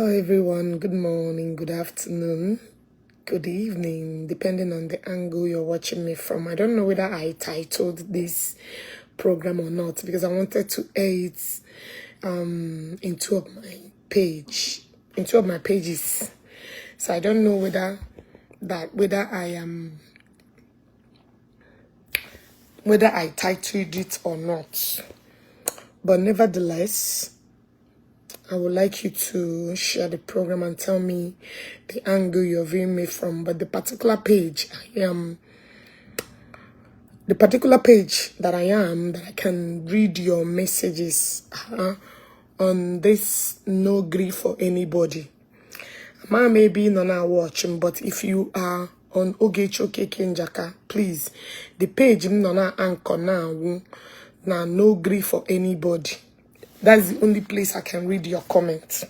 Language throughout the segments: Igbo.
Hello, everyone. Good morning, good afternoon, good evening, depending on the angle you're watching me from. I don't know whether I titled this program or not because I wanted to air it in two of my page, in two of my pages. So I don't know whether I am whether I titled it or not. But nevertheless, I would like you to share the program and tell me the angle you're viewing me from. But the particular page that I am, that I can read your messages on this No Grief for Anybody. Ma maybe not now watching, but if you are on Ogechi Okeke Njaka, please, the page m nọ na anchor now, na No Grief for Anybody. That's the only place I can read your comments.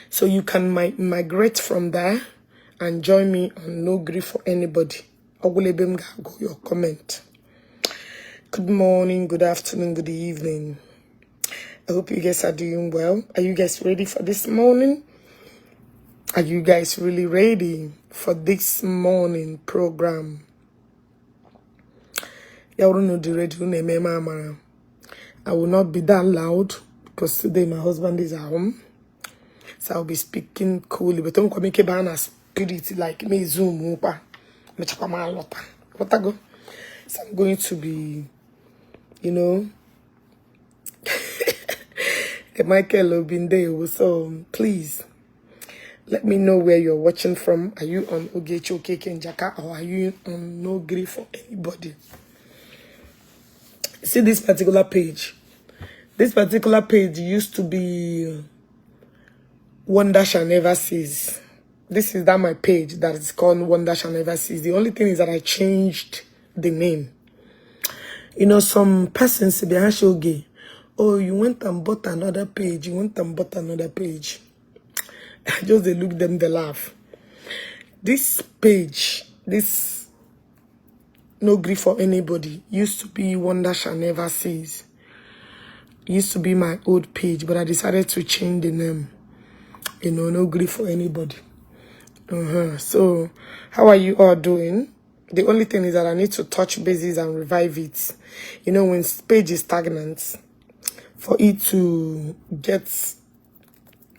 So you can migrate from there and join me on No Grief for Anybody. Ọ gwụla ebe m ga-agụ your comment. Good morning, good afternoon, good evening. I hope you guys are doing well. Are you guys ready for this morning? Are you guys really ready for this morning program? Ya bụrụ na ị dị ready, unu eme m amara. I will not be that loud because today my husband is at home. So I'll be speaking coolly. But don't come ike na spirit like me zoom ụkwa. Mechakwa m alọta. Ghọtago? So I'm going to be Michael Obindewo. So please let me know where you're watching from. Are you on Ogechi Okeke Njaka or are you on No Grief for Anybody? See this particular page. This particular page used to be Wonder Shall Never Cease. This is that my page that is called Wonder Shall Never Cease. The only thing is that I changed the name. Some persons be okay. "Oh, you went and bought another page. You went and bought another page." I just they look them, they laugh. This page, this No Grief for Anybody, used to be Wonder Shall Never Cease. It used to be my old page, but I decided to change the name. No Grief for Anybody. So, how are you all doing? The only thing is that I need to touch bases and revive it. When page is stagnant, for it to get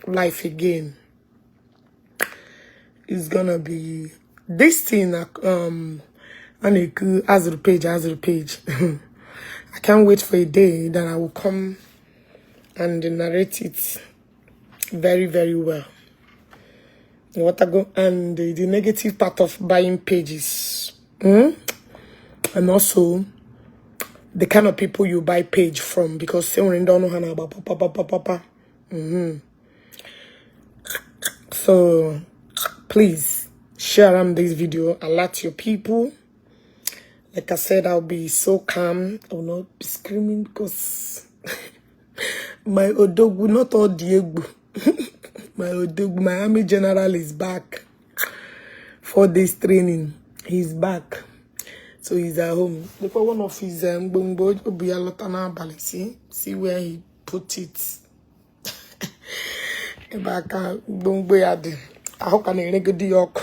life again, it's gonna be this thing. And as the page, as the page. I can't wait for a day that I will come and narrate it very, very well. What I go and the negative part of buying pages. And also the kind of people you buy page from, because say when don't know how pa pa pa pa pa. So please share this video, alert your people. Like I said, I'll be so calm. I will not be screaming because my Odogwu, not all Diego. My Odogwu, my army general is back for this training. He's back. So he's at home. Look at one of his see, see where he put it. Ebe aka gbongbo ya dị ahụ ka na-eregodi ya ọkụ.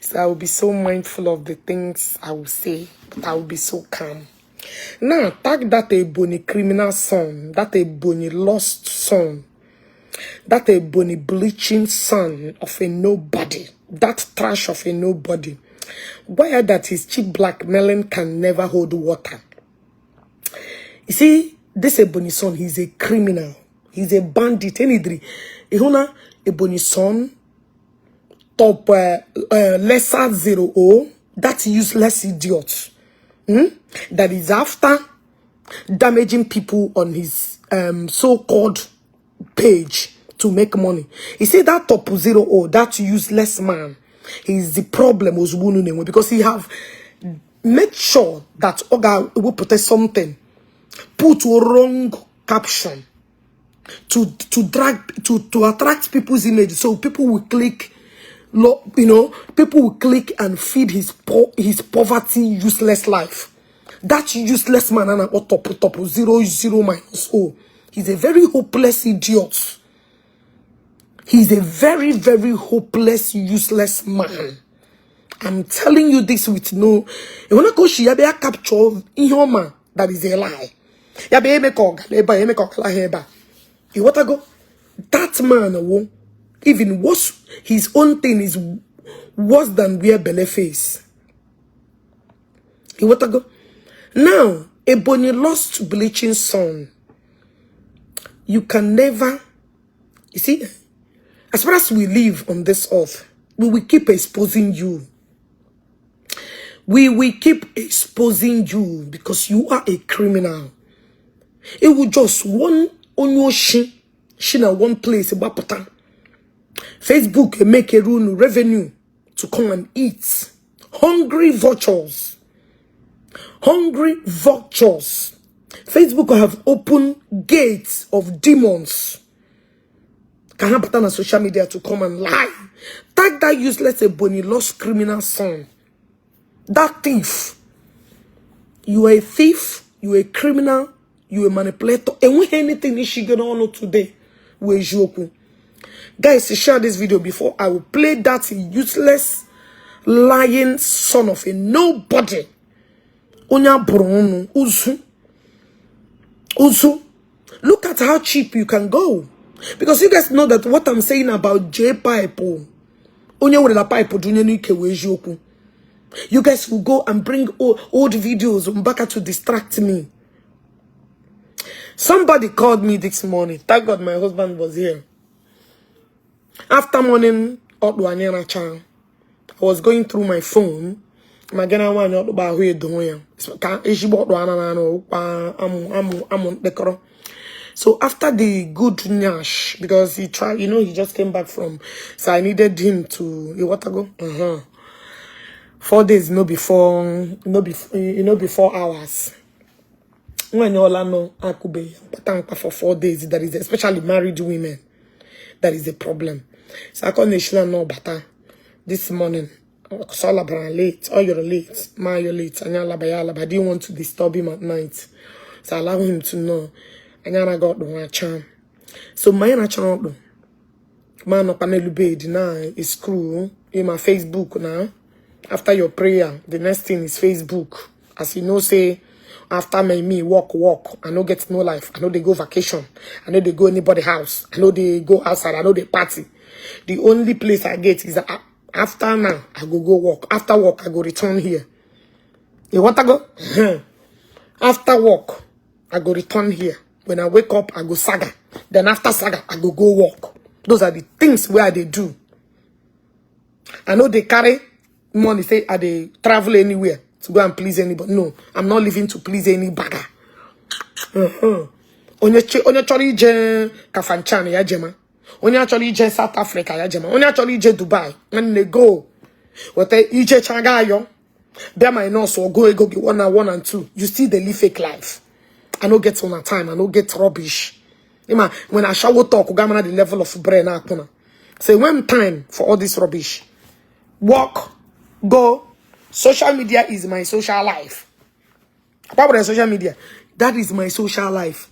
So I will be so mindful of the things I will say, but I will be so calm. Now, tag that Ebony criminal son, that Ebony lost son, that Ebony bleaching son of a nobody, that trash of a nobody. Why that his cheap blackmailing can never hold water. You see, this Ebony son, he's a criminal. He's a bandit. Anydri. Ihuna Ebony son, top lesser 0 O, that useless idiot that is after damaging people on his so-called page to make money. You see that top 0 O, that useless man, he's the problem ozugbo unu na-enwe because he have made sure that Oga will put something, put wrong caption to drag to attract people's image so people will click people will click and feed his poverty useless life. That useless man and top top 0 0 minus o, he's a very hopeless idiot. He's a very, very hopeless, useless man. I'm telling you this with no. Ịhụna ka o si ya bịa capture ihe ọma, that is a lie. Ya bịa eme ka ọ gala ebe a, eme ka ọ gala ha ebe a. Ịghọtago? That man wo even worse. His own thing is worse than where belle face. Ịghọtago? Now, Ebonyi lost bleaching son. You can never, you see, as far as we live on this earth, we will keep exposing you. We will keep exposing you because you are a criminal. It will just one onye oshi shi na one place gbapụta. Facebook make unu revenue to come and eat. Hungry vultures. Hungry vultures. Facebook have opened gates of demons. Ka ha bata na social media to come and lie. Tag that useless Ebonyi lost criminal son. That thief. You are a thief. You are a criminal. You are a manipulator. Enweghị anything ishigoro ọnụ today. Wee eziokwu. Guys, share this video before I will play that useless, lying son of a nobody. Onye abụrụ ọnụ uzu. Uzu. Look at how cheap you can go. Because you guys know that what I'm saying about J Pipe. Onye werela pipe dunye n'ike wee eziokwu. You guys will go and bring old videos Mbaka to distract me. Somebody called me this morning. Thank God my husband was here. After morning, ọkpụ anyị racha, I was going through my phone. Ma gị na nwaanyị ọkpụkpa ahụ edo ya ka ezigbo ọkpụ anụ anụ ụkwa amụ amụ amụ mkpekọrọ. So after the good nyash, because he tried, he just came back from, so I needed him to, you what go? 4 days, no before, no before, before hours. Nwaanyị ọla nọ akụbeghị mkpata mkpa for 4 days, that is especially married women, that is a problem. So akọ na-eshila nọ bata this morning. So ọ labara late, ọ yọrọ late, ma yọ late, anyị alaba ya alaba. I didn't want to disturb him at night. So I allow him to know. Anyị anaghị ọkpụ nwacha. So mgbe anyị nachara ọkpụ, ma nọkwa n'elu bed na scroll in my Facebook na. After your prayer, the next thing is Facebook. As you know, say after my me work work, I no get no life. I no dey go vacation. I no dey go anybody house. I no dey go outside. I no dey party. The only place I get is after now I go go work. After work I go return here. You want to go? After work I go return here. When I wake up, I go saga. Then after saga, I go go work. Those are the things where they do. I no dey carry money, say I dey travel anywhere to go and please anybody. No, I'm not living to please any bagger. Onye chọrọ ije Kafanchan ya jema. Onye achọrọ ije South Africa ya jema. Onye achọrọ ije Dubai, nwanne, go. Weta ije chaga ayọ. Bịa minus or go ego gị one and one and two. You still dey live fake life. I no get on time. I no get rubbish. Ima, when I shower talk, ga the level of brain akpụna. So when time for all this rubbish. Work, go. Social media is my social life. Apart from social media, that is my social life.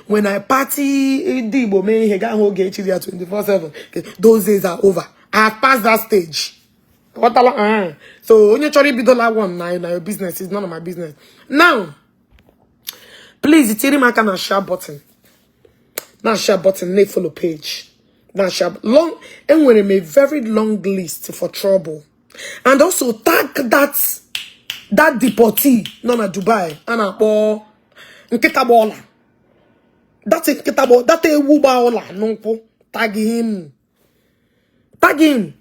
When I party, ndị Igbo mee ihe gaa hụ oge echi ya 24/7. Those days are over. I have passed that stage. Ghọtala? So onye chọrọ ibidola one na your business is none of my business. Now, please tiri m aka na share button. Na share button, na follow page. Na share long, enwere m a very long list for trouble. And also tag that deportee nọ na Dubai a na-akpọ nkịta gba ọla. That nkịta gba, that ewu gba ọla n'ụkwụ. Tag him. Tag him.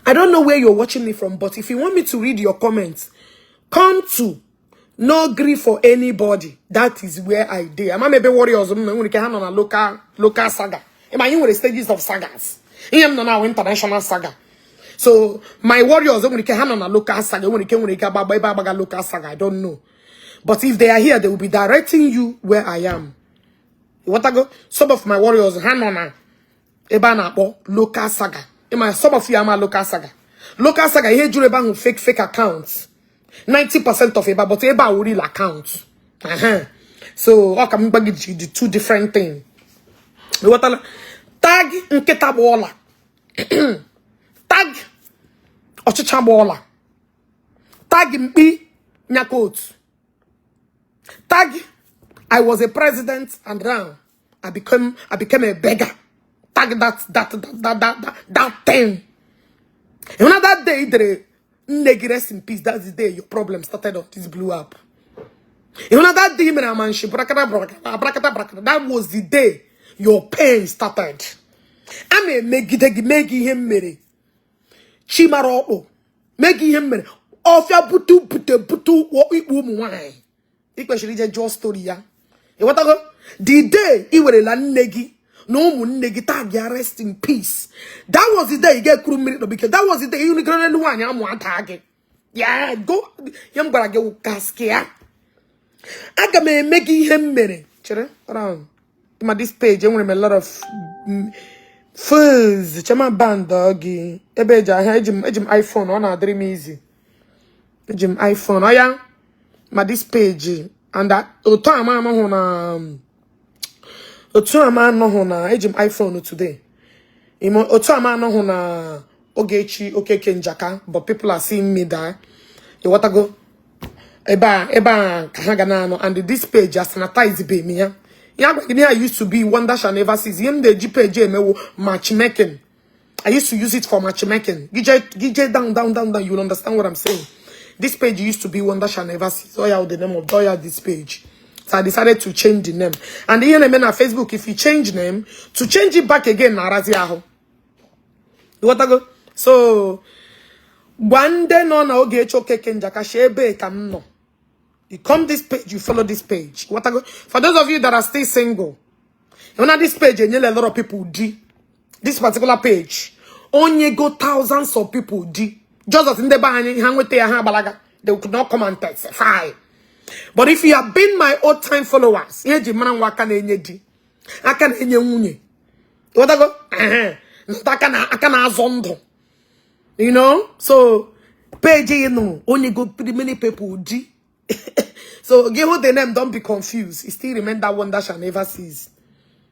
I don't know where you're watching me from, but if you want me to read your comments, come to No Gree for Anybody. That is where I dey. Ama maybe warriors m na nwere ike ha nọ na local saga. Ịma anyị nwere stages of sagas. Ihe m nọ na international saga. So my warriors nwere ike ha nọ na local saga. Nwere ike agbagba ebe agbaga local saga. I don't know. But if they are here, they will be directing you where I am. What I go? Some of my warriors ha nọ na ebe a na-akpọ local saga. Ịma some of you ama local saga. Local saga ihe juru ebe ahụ fake accounts. 90% of ebe a, but ebe a wụ real account. So ọ ka m gwa gị the two different thing. Ịghọtala? Tag that useless Tag nkịta gba ọla, tag ọchịcha gba ọla, tag mkpi nyakot, tag "I was a president and now I became a beggar." Tag that thing. You know that day dere nne gị "Rest in peace", that's the day your problem started on this blue app. You know that day mere amanshi brakata brakata brakata brakata, that was the day your pain started. A na-emegide gị, mee gị ihe m mere chimara ọkpụ, mee gị ihe m mere ọfịa butu bute bute ụkwụ ikpu ụmụ nwanyị. Ị kwesịrị ije jụọ story ya. Ịghọtago? The day ị werela nne gị na ụmụnne gị tag ya "Rest in peace", that was the day ị ga-ekuru mmiri n'obike. That was the day ị rigoro n'elu nwaanyị amụ ada gị ya go. Ihe m gwara gị wụ kaskia. Aga m eme gị ihe m mere. Chere round ma this page, enwere m a lot of fuzz chema band gị ebe eji ahịa. Eji m iPhone, ọ na-adịrị m easy. Eji m iPhone ọ ya ma this page and otu a ma anọghị na otu a ma anọghị na eji m iPhone today. Otu a ma anọghị na Ogechi Okeke Njaka, but people are seeing me there. Ịghọtago? Ebe a ka ha ga na-anọ. And this page a sanitize be m ya. Ya gwa gị na ya used to be Wonder Shall Never Cease. Ihe m na-eji page emewo matchmaking. I used to use it for matchmaking. Gije, gije down, down, down, down. You'll understand what I'm saying. This page used to be Wonder Shall Never Cease. Oh yeah, the name of oh yeah, this page. So I decided to change the name. And ihe na-eme na Facebook, if you change name, to change it back again na arazi ahụ. Ịghọtago? So gwa ndị nọ na Ogechi Okeke Njaka shi ebe ka m nọ. You come this page, you follow this page. Ịghọtago? For those of you that are still single, you know this page enyela a lot of people di. This particular page onye go thousands of people di. Just as ndị be anyị ha nweta ya, ha agbalaga. They could not come and testify. But if you have been my old time followers, ihe eji mara nwa aka na-enye di, aka na-enye nwunye. Ịghọtago? Ehe. Nta aka na aka na-azọ ndụ. You know? So page you know only go pretty many people di. So give who the name, don't be confused. It still remain that one that shall never cease.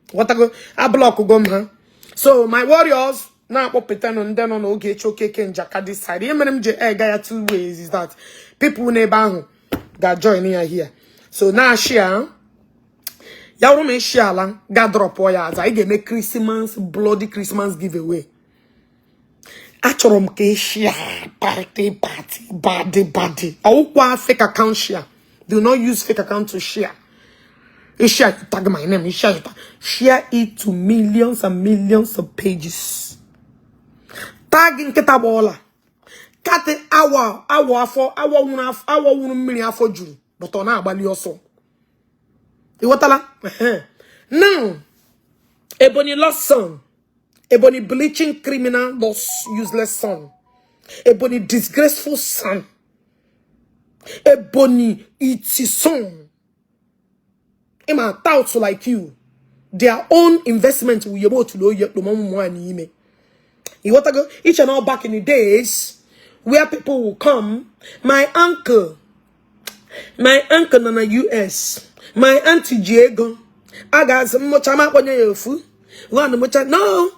Ghọtago? A block go m ha. So my warriors na-akpọpụtanụ ndị nọ n'Ogechi Okeke Njaka this side. Ihe mere m ji ega ya two ways is that people n'ebe ahụ ga-join ya here. So na share ya bụrụ ma ị share ala ga drop ya aza. Anyị ga-eme Christmas, bloody Christmas giveaway. Achọrọ m ka ị share party party body body. Ọwụkwa fake account share. Do not use fake account to share. You share, you tag my name. You share, you tag. Share it to millions and millions of pages. Tag nkịta gba ọla. Katị awa awa afọ awa nwụrụ afọ awa nwụrụ mmiri afọ juru, but ọ na-agbalị ọsọ. Ịghọtala? Ehe. Now, Ebony lost son, Ebony bleaching criminal lost useless son, Ebony disgraceful son, Ebony iti son. Ịma touts like you, their own investment will yebo to lo ye ụmụ nwaanyị ime. Ịghọtago? Each and all back in the days where people will come, my uncle nọ na US, my auntie ji ego a ga-asị mmụcha m akpọnye ya ofu one mụcha. No,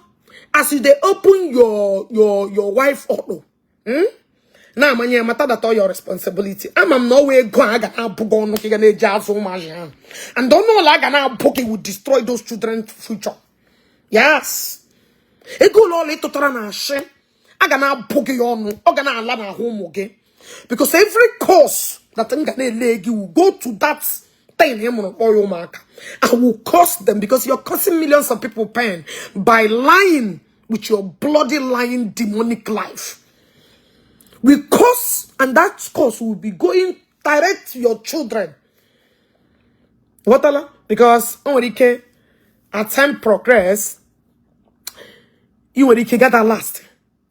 as you dey open your wife ọkpụ na-amanye ya, mata that all your responsibility. Ama m na ọwa ego a ga na-abụ gị ọnụ ka ị ga na-eji azụ ụmụazị ahụ, and ọnụ ụlọ a ga na-abụ gị will destroy those children's future. Yes, ego ụlọ ọla ịtụtara na ashị a ga na-abụ gị ọnụ, ọ ga na-ala n'ahụ ụmụ gị, because every curse that m ga na-ele gị will go to that thing ị mụrụ kpọọ ya ụmụaka. I will curse them because you're causing millions of people pain by lying with your bloody lying demonic life. We curse, and that curse will be going direct to your children. Ghọtala? Because o nwere ike, as time progress, you nwere ike gather last,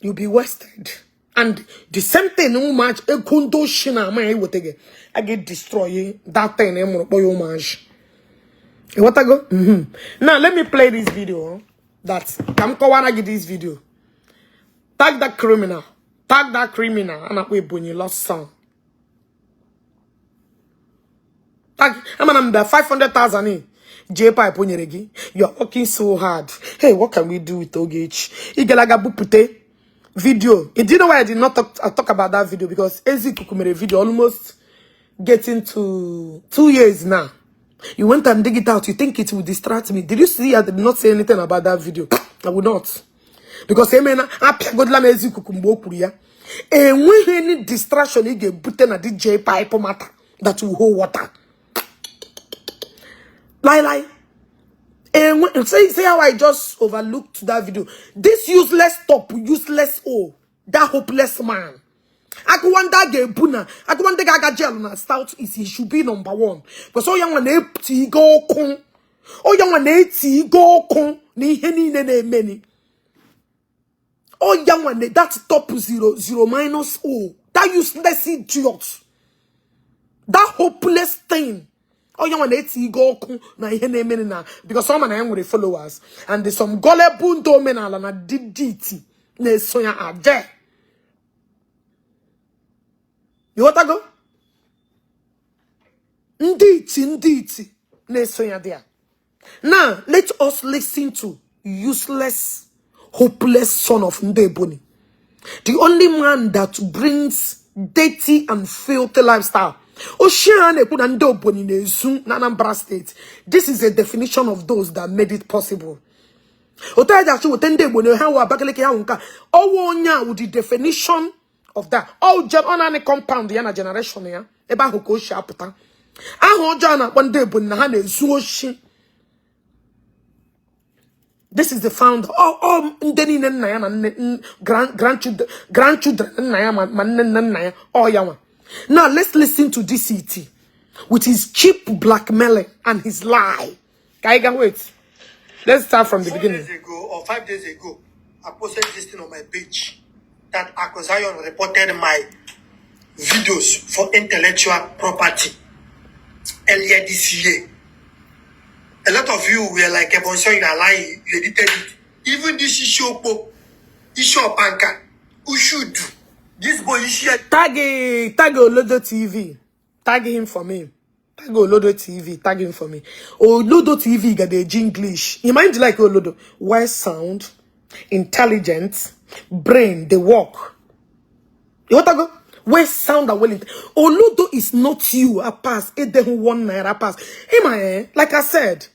you'll be wasted. And the same thing ụmụazị ego ndị oshi na ama ya iweta gị, a ga-destroy that thing ị mụrụ kpọ ya ụmụazị. Ịghọtago? Now let me play this video that ka m kọwara gị this video. Tag that criminal, tag that criminal a na-akpọ Ebonyi lost son. Tag amana m da 500,000. J Pipe nyere gị. You are working so hard. Hey, what can we do with Ogechi? Ị gara aga bupute video. Do you know why I did not talk about that video? Because Ezikuku mere video almost getting to 2 years now. You went and dig it out. You think it will distract me. Did you see I did not say anything about that video? I will not. Because emena apịagodla m Ezikuku mgbe o kwuru ya. Enweghị any distraction ị ga-ebute na DJ Pipe matter that will hold water. Lie, lie. And say how I just overlooked that video. This useless top, useless O, that hopeless man. Agụwa ga-ebu na agụwa ndị ga-aga jail na South East, he should be number one. Because onye nwa na-eti igo ọkụ. Onye nwa na-eti igo ọkụ na ihe niile na-emeni. Onye nwa na that top zero zero minus O. That useless idiot. That hopeless thing. Onye nwa na-eti igo ọkụ na ihe na-emeni na because ọ ma na ya nwere followers and there's some gullible ndị omenala na diditi na-eso ya aje. Ịghọtago? Ndị iti na-eso ya dị ya. Now, let us listen to useless, hopeless son of Ndeboni. The only man that brings dirty and filthy lifestyle. Oshia na-ekwu na ndị Ebonyi na-ezu na Anambra State. This is a definition of those that made it possible. Otu a ji achọ weta ndị Ebonyi ha wụ Abakaliki ha wụ nke a. Ọwụ onye a wụ the definition of that. All gen ọ naanị compound ya na generation ya ebe ahụ ka o si apụta. Aha ọjọọ a na-akpọ ndị Ebonyi na ha na-ezu oshi. This is the founder. Oh, ndị niile nna ya na nne grandchildren nna ya ma nne nne nna ya ọ ya nwa. Now let's listen to this ET with his cheap blackmailing and his lie. Ka anyị ga wait. Let's start from the 4 beginning. days ago or 5 days ago, I posted this thing on my page that Ako Zion reported my videos for intellectual property earlier this year. A lot of you were like, "Ebonso, you are lying, you edited it." Even this Ishopo, Ishopanka, Ushudu, this boy Ishi Tag Olodo TV. Tag him for me. Tag Olodo TV. Tag him for me. Olodo TV got the English. You mind like Olodo? Well sound, intelligent, brain, they work. You want to go? Well sound and well Olodo is not you. A pass. It then ₦1 pass. Hey, eh? Like I said,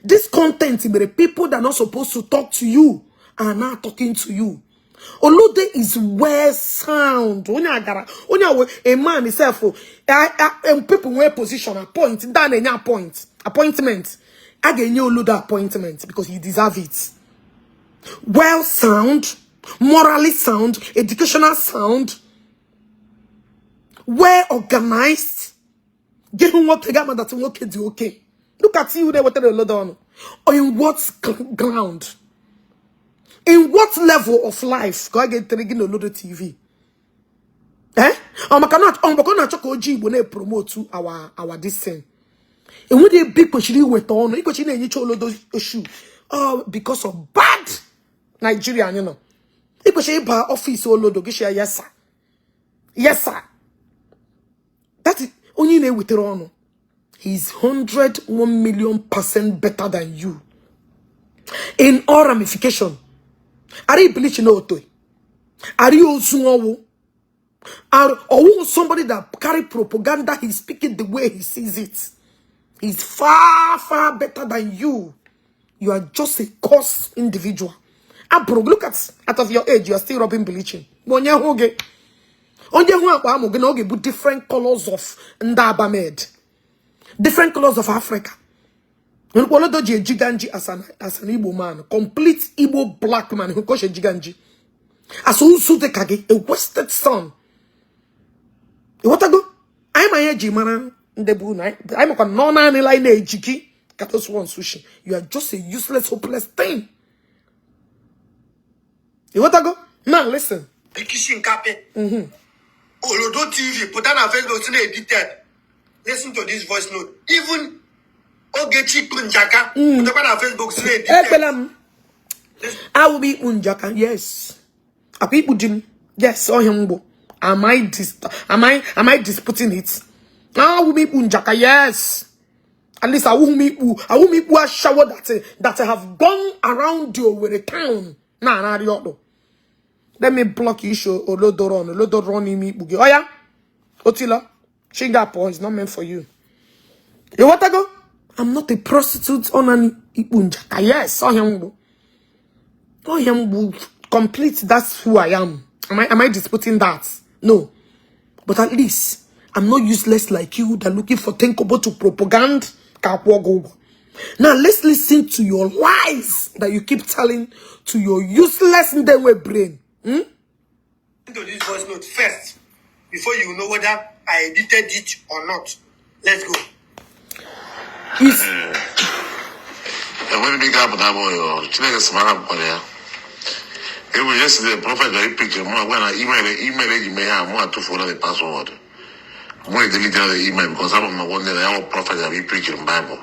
this content, the people that are not supposed to talk to you are now talking to you. Olodo is well sound. Onye agara, onye awe, a man himself, oh, and people wear position, appoint, dan enye appointment. A ga-enye Olodo appointment because he deserve it. Well sound, morally sound, educational sound, well organized. Gị hụ nwoke ga ama that nwoke dị okay. Look at you there wetara Olodo ọnụ. Or in what ground? In what level of life ka ọ ga-etere gị n'Olodo TV? Eh? Ọ maka na ọ maka ọ na-achọ ka o ji Igbo na-epromote our this thing. Enweghị ebe ị kwesịrị iweta ọnụ, ị kwesịrị na-enyecha Olodo issue. Oh, because of bad Nigeria anyị nọ. Ị kwesịrị ịba office Olodo gị share, "Yes sir. Yes sir." That is onye ị na-ewetara ọnụ. He's 101 million% better than you. In all ramification. Are you bleaching oto? Are you ozu ọwụ? Are or somebody that carry propaganda, he's speaking the way he sees it. He's far, far better than you. You are just a coarse individual. Abro, look at out of your age, you are still rubbing bleaching. Onye hụ gị, onye hụ akpa amụ gị na ọ ga-ebu different colors of ndị Abamed, different colors of Africa. Olodo ji ejiga nji as an Igbo man, complete Igbo black man who kosh ejiga nji. As usu dị ka gị, a wasted son. Ịghọtago? Anyị ma ihe eji mara ndị bụ na anyị makwa nọ naanị lineage gị ka those ones sushi. You are just a useless, hopeless thing. Ịghọtago? Now listen. Rikishi Nkape. Olodo TV, put on Facebook, it's edited. Listen to this voice note. Even Ogechi Kunjaka, put on Facebook, it's edited. Ekpela m. Awụ m ikpu njaka, yes. Akwa ikpu di m, yes, ọhịa mgbo. Am I disputing it? Awụ m ikpu njaka, yes. At least awụghị m ikpu, awụghị m ikpu ashawo that have gone around the Owerri town na-ararị ọkpụ. Let me block issue olodoron olodoron n'ime ikpu gị. Oya otilo Singapore is not meant for you. You want to go? I'm not a prostitute on an ikpu njaka. Yes, ọhịa mgbu, ọhịa mgbu complete. That's who I am. Am I disputing that? No. But at least I'm not useless like you that looking for 10 kobo to propaganda ka akwụọ gị ụgwọ. Now let's listen to your lies that you keep telling to your useless ndenwe brain. To this voice note first before you know whether I edited it or not. Let's go. It's Enweghị m ike apụta bụ ọyọ Chineke sị mara pụkwara ya. Even yesterday, prophet bịara ipikiri mụ agwa na email eji mee ya, mụ atụfuola the password. Mụ edelete the email because ama m na one day na ya bụ prophet bịara ipikiri m Bible.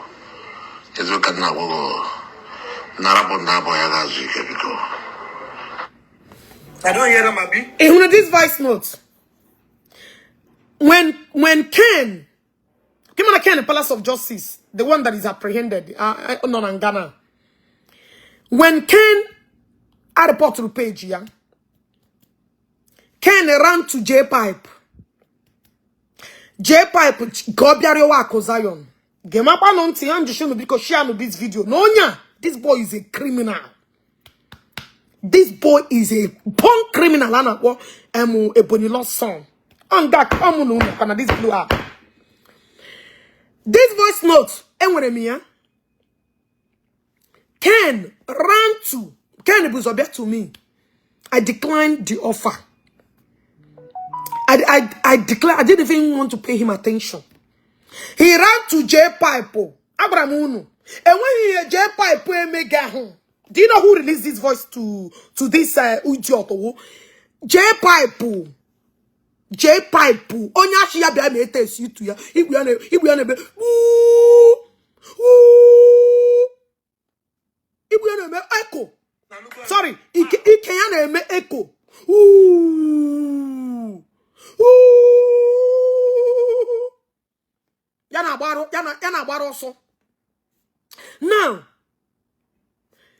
Eziokwu ka m na-agwa gị, narapụ na abụ ya ga-azụ ike, biko. I don't hear them, abi. Ị hụrụ this voice note? When Ken Kimana, Ken, Palace of Justice, the one that is apprehended, nọ na Ghana. When Ken a report to page ya, Ken ran to J Pipe. J Pipe ka ọ bịa rịọwa Akụ Zion. Gemakwanụ ntị ya njishinu, biko share this video. Na onye a, this boy is a criminal. This boy is a born criminal. A na-akpọ Ebonyi Lost Son. On that, ọmụ na unu na this blue app. This voice note, enwere m ya. Ken ran to Ken bụ ụzọ bịa to me. I declined the offer. I declined. I didn't even want to pay him attention. He ran to J Pipe. Agwara m unu. Enweghị ihe J Pipe emega ahụ. Do you know who released this voice to this idiot? J Pipe. J Pipe. Onye achị ya bịa ma ete esi itu ya. Igwe ya na-eme wuu wuu. Igwe ya na-eme echo. Sorry, ike ya na-eme echo. Wuu wuu. Ya na-agbara ọsọ. Now,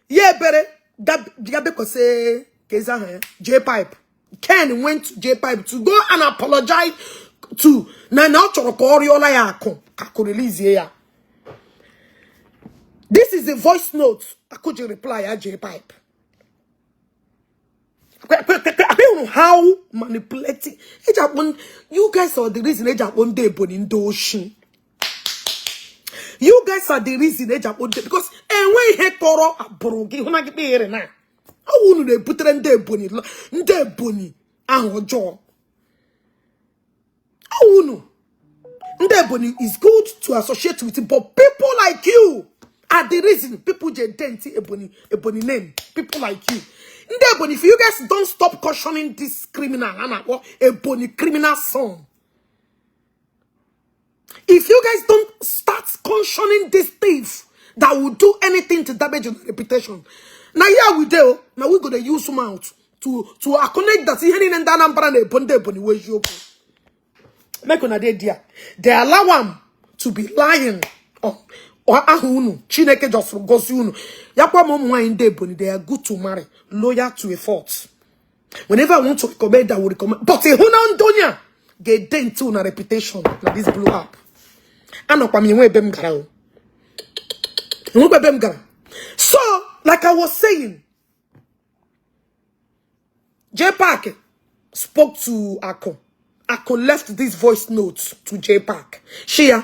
ya ebere ga bekwasị ka ezi aha ya J Pipe. Ken went to J Pipe to go and apologize to na ọ chọrọ ka ọ rịọla ya akụ ka akụ release ya. This is the voice note akụ ji reply ya J Pipe. Akwa hụrụ how manipulating eji akpọ. You guys are the reason eji akpọ ndị Ebonyi ndị oshi. You guys are the reason eji akpọ ndị, because enwe ihe kọrọ abụrụ gị hụ na gị kpeghere na ọ unu na-ebutere ndị Ebonyi, ndị Ebonyi ahụ ọjọọ. Ọ unu ndị Ebonyi is good to associate with, but people like you are the reason people ji dent Ebonyi, Ebonyi name. People like you, ndị Ebonyi, if you guys don't stop cautioning this criminal a na-akpọ Ebonyi criminal son, if you guys don't start cautioning this thief that will do anything to damage your reputation, now here we do, now we gonna use mouth to acknowledge that ihe niile ndị Anambra na-ebo ndị Ebonyi wee eziokwu. Make una dey there. They allow am to be lying on aha unu. Chineke just gozie unu. Ya kwa ma ụmụ nwaanyị ndị Ebonyi, they are good to marry, loyal to a fault. Whenever I want to recommend, I will recommend. But ịhụ na ndị onye a ga-edent una reputation na this blue app. Anọkwa m enwe ebe m gara o. Enwekwa ebe m gara. So, like I was saying, J Park spoke to Ako. Ako left this voice note to J Park. Shia,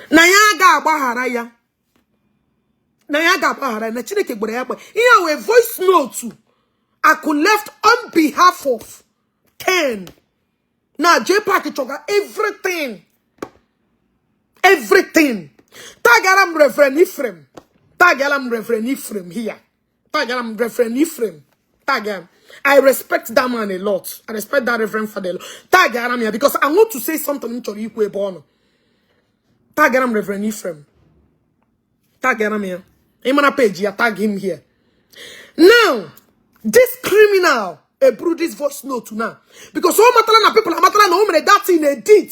na ya ga-agbaghara ya. Na ya ga-agbaghara ya. Na Chineke gbara ya gba. Ihe a wee voice note Ako left on behalf of Ken. Now J Park chọga everything. Everything. Tagara m Reverend Ephraim. Tagara m Reverend Ephraim here. Tagara m Reverend Ephraim. Tag him. I respect that man a lot. I respect that Reverend Father a lot. Tagara m here because I want to say something m chọrọ ikwu ebe ọ nọ. Tagara m Reverend Ephraim. Tagara m here. Ịmara page ya, tag him here. Now, this criminal eburu this voice note now. Because ọ matara na people amatara na o mere that in edit.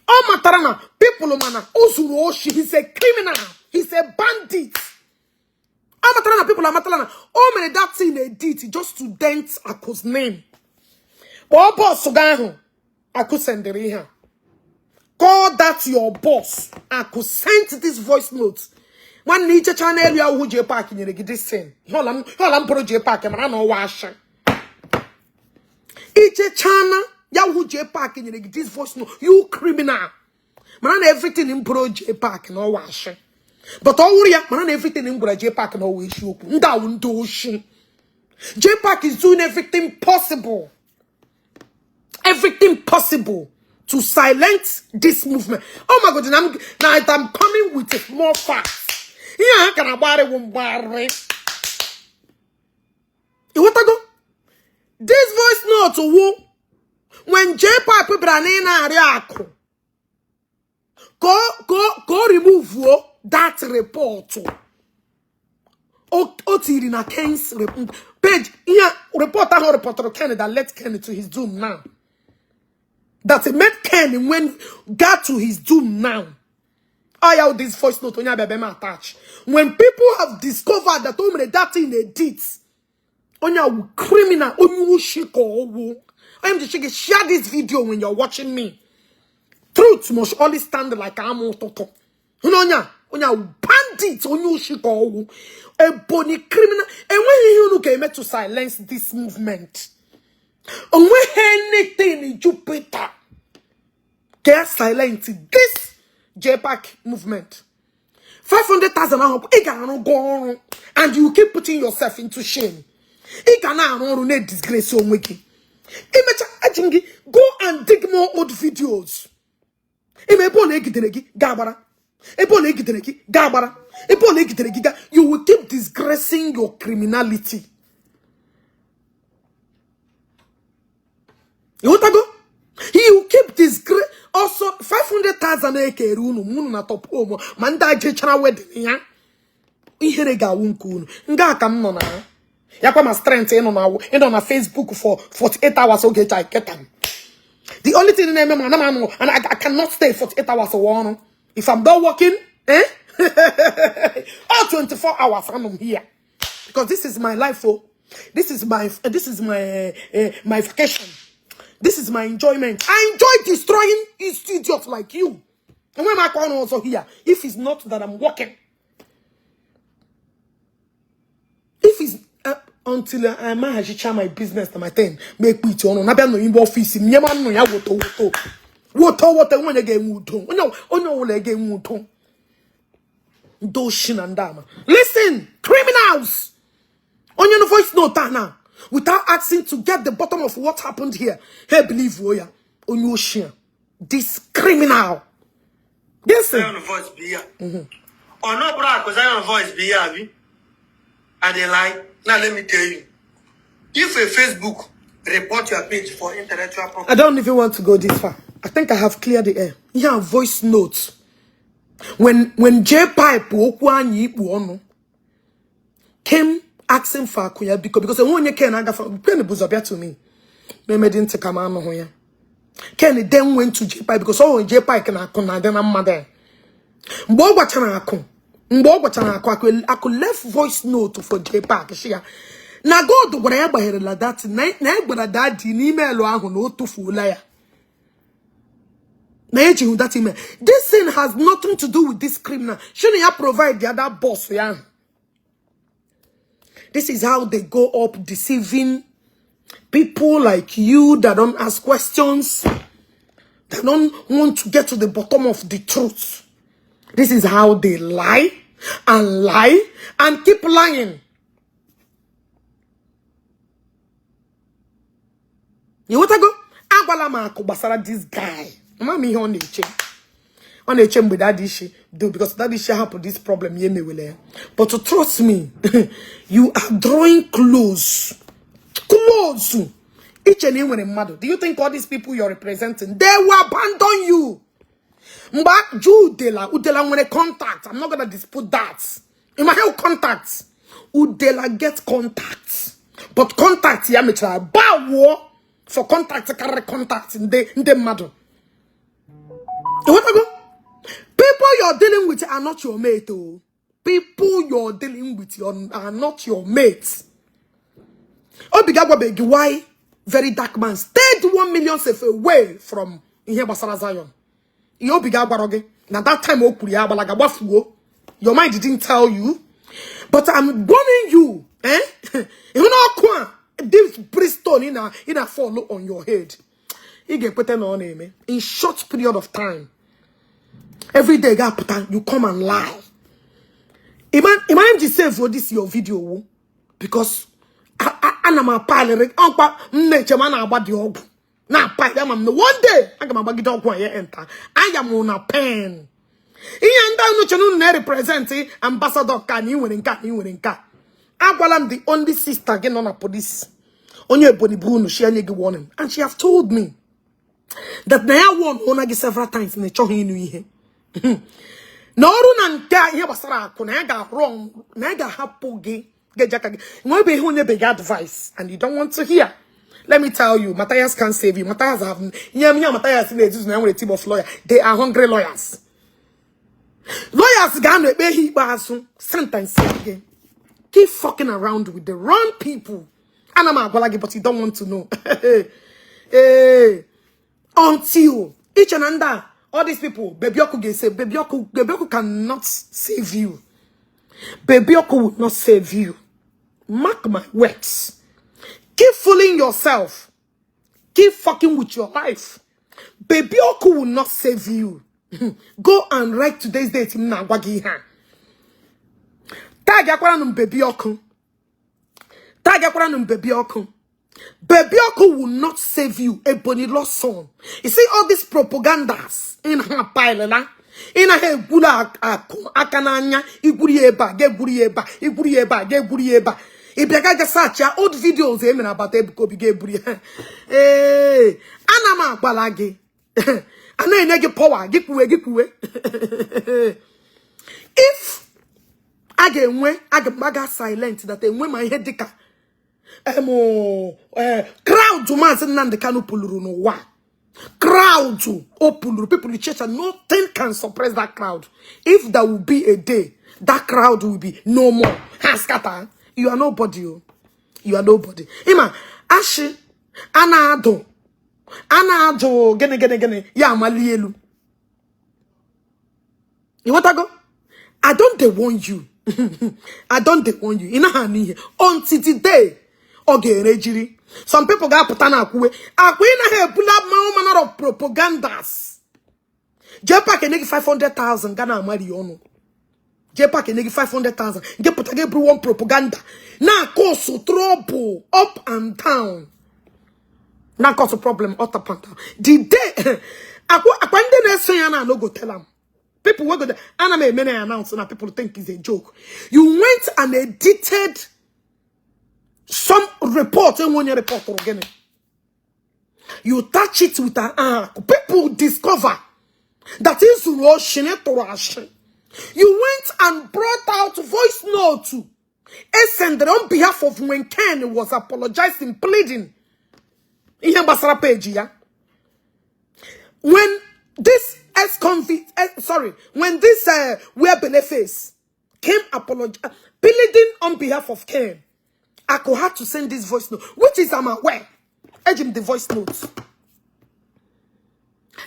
Ọ Matara na people mana o zuru oshi. He's a criminal, he's a bandit. Amatara na people amatara na o mere that thing edit just to dent Aku's name. Kpọọ boss gị ahụ Aku sendịrị ihe a. Call that your boss. Aku sent this voice note. Nwanne, ichecha n'elu ya hụ JPAC nyere gị this thing. Ihe ọla m bụrụ JPAC mara na ọwa asha. Ichechana ya hụ JPAC nyere gị this voice note, you criminal. Mara na everything m bụrụ JPAC na ọwa asha. But ọ wụrụ ya, mara na everything m gwara JPAC na ọwa isiokwu. Ndị awụ ndị oshi. JPAC is doing everything possible. Everything possible to silence this movement. Oh my God, and now I'm coming with more facts. Ihe a ka na-agbagharị wụ mgbagharị. Ịghọtago? This voice note wụ when JPAC bịara na ị na-arịọ Akụ ka o remove that report. O tiri na Ken's page. Ihe report ahụ reportụrụ Ken that led Ken to his doom now. That made Ken when got to his doom now. I have this voice note onye abịa m attach. When people have discovered that o mere that thing edit, onye awụ criminal, onye oshi ka ọwụ. I am just share this video when you're watching me. Truth must always stand like amụ ụtụtụ. Hụ na onye awụ bandit, onye oshi ka ọwụ. Ebonyi criminal. Enweghị ihe unu ga-eme to silence this movement. Onweghị anything Jupiter ga silent this JPAC movement. 500,000 ahụ ị ga-arụ go ọrụ and you keep putting yourself into shame. Ị ga na-arụ ọrụ na-disgrace onwe gị. Imecha eji m gị go and dig more old videos. Ime ebe ọ na-egidere gị ga-agbara. Ebe ọ na-egidere gị ga-agbara. Ebe ọ na-egidere gị ga, you will keep disgracing your criminality. Ịghọtago? You keep disgrace also 500,000 ekere unu ma unu na top home ma ndị a jechara wedding ya. Ihere ga-awụ nke unu. Nga ka m nọ na ya kwa ma strength ịnọ na Facebook for 48 hours oge eji get am. The only thing na-eme m ana m anọ and I cannot stay 48 hours ọwa ọrụ. If I'm not working, eh? All 24 hours I'm here. Because this is my life, oh. This is my vacation. This is my enjoyment. I enjoy destroying idiots like you. And when I call also here, if it's not that I'm working, if it's until I manage my business na my thing, make it on. Na bịa nọ n'ime office, m nye m anụ ya woto woto. Woto woto onye ga-enwe udo. Onye ọbụla ga-enwe udo. Ndị oshi na ndị ama. Listen, criminals! Onye no voice note a now without asking to get the bottom of what happened here. Hey, believe wo ya. Onye oshi a. This criminal. Listen. Zion voice be here. Or no, bro, Zion voice be here, abi? I dey lie. Now let me tell you. If a Facebook report your page for intellectual property, I don't even want to go this far. I think I have cleared the air. Yeah, voice notes. When J Pipe okwu anyị ikpu ọnụ came asking for akụ ya biko because enwe onye Ken agafe Ken bụ ụzọ bịa to me. Na-emedi ntị ka m anụghị ya. Ken then went to J Pipe because ọ hụrụ J Pipe na akụ na-adị na mmadụ ya. Mgbe ọ gwachara akụ, akụ left voice note for J Park shi ya na God gwara ya gbagherela that na ya gwara daddy n'ime elu ahụ na o tufuola ya na ejighị that email. This thing has nothing to do with this criminal. Shouldn't ya provide the other boss ya? This is how they go up deceiving people like you that don't ask questions, that don't want to get to the bottom of the truth. This is how they lie and lie and keep lying. Ịghọtago? Agwala m akụ gbasara this guy. Ama m ihe ọ na-eche. Ọ na-eche mgbe daddy issue do because daddy issue hapụ this problem ya emewele ya. But to trust me, you are drawing close. Close. Iche na ị nwere mmadụ. Do you think all these people you're representing, they will abandon you? Mgbe jụ Udela, Udela nwere contact. I'm not gonna dispute that. In my health contact, Udela get contact. But contact ya mechara bawuo for contact karịrị contact ndị mmadụ. Ịghọtago? you're dealing with are not your mate, oh. People you're dealing with are not your mates. Obi gagwabeghị why Very Dark Man stayed 1 million safe away from ihe gbasara Zion. Ihe obi ga-agwara gị na that time o kwuru ya agbalaga gbafuo. Your mind didn't tell you, but I'm warning you, eh? Ịhụ na ọkụ a, this brimstone ị na fall on your head, ị ga-ekweta na ọ na-eme in short period of time. Every day ga-apụta, you come and lie. Ịma m ji save this your video wo because ana m apalịrị ọkwa m na-eche m a na-agba dị ọgwụ na-apalị. Ama m na one day aga m agbagide ọgwụ a ya enter anya m na pen. Ihe ndị ahụ uche unu na-represent ambassador ka na ị nwere nke a na ị nwere nke a. Agwala m the only sister gị nọ na police, onye Ebonyi bụ unu shi enye gị warning, and she have told me that na ya warn ụna gị several times na ị chọghị ịnụ ihe na ọrụ na nke a ihe gbasara akụ na ya ga-arụ na ya ga-ahapụ gị ga-eji aka gị nwebe ihe onye be gị advice and you don't want to hear. Let me tell you, Matthias can't save you. Matthias have ihe ihe Matthias na-ezuzu na ya nwere team of lawyer. They are hungry lawyers. Lawyers ga-anọ ekpe ha ikpeazụ sentence gị. Keep fucking around with the wrong people. Ana m agwala gị, but you don't want to know. Ee, until iche na ndị a, all these people, Baby Ọkụ ga-ese. Baby Ọkụ, Baby Ọkụ cannot save you. Baby Ọkụ will not save you, mark my words. Keep fooling yourself, keep fucking with your life. Baby Ọkụ will not save you. Go and write today's date. M na-agwa gị ihe a. Tag akwara m Baby Ọkụ, tag akwara m Baby Ọkụ. Baby Ọkụ will not save you. Ebony lost son. You see all these propagandas in her pile la. Ị na ha egwuru akụ aka n'anya, igwuru ya ebe a, ga-egwuru ya ebe a, igwuru ya ebe a, ga-egwuru ya ebe a. Ị bịa ga search ya old videos e mere agbata Ebuka Obi, ga-eburu ya. Ee, ana m agbala gị. A na-enye gị power, gị kwuwe, gị kwuwe. If a ga-enwe a ga silent that enwe ma ihe dịka crowd Maazị Nnamdi Kanu pụluru n'ụwa, crowd o pụluru, people church, and nothing can suppress that crowd. If there will be a day that crowd will be no more, ha scatter. You are nobody, oh. You are nobody. Ịma ashị a na-adụ, a na-adụ gịnị gịnị gịnị ya amali elu. Ịghọtago? I don't dey warn you. I don't dey warn you. Ị naghị anụ ihe until the day ọ ga-ere jiri. Some people ga-apụta na akwuwe akwa ị naghị ebula all manner of propagandas. JPAC enye gị 500,000 ga na-amari ọnụ. JPAC enye gị 500,000 nke pụta gị bụrụ one propaganda na cause trouble up and down, na cause problem up and down. The day akwa akwa ndị na-eso ya na no go tell am. People wey go there, ana m eme na announce na people think it's a joke. You went and edited some report, enwe onye report gịnị, you touch it with an ah, people discover that is oshi tụrụ ashị. You went and brought out voice note sent on behalf of when Ken was apologizing, pleading ihe gbasara page ya. When this ex-convict, sorry, when this where Beleface came apologize, pleading on behalf of Ken, Ako had to send this voice note, which is I'm aware. Ejim the voice note.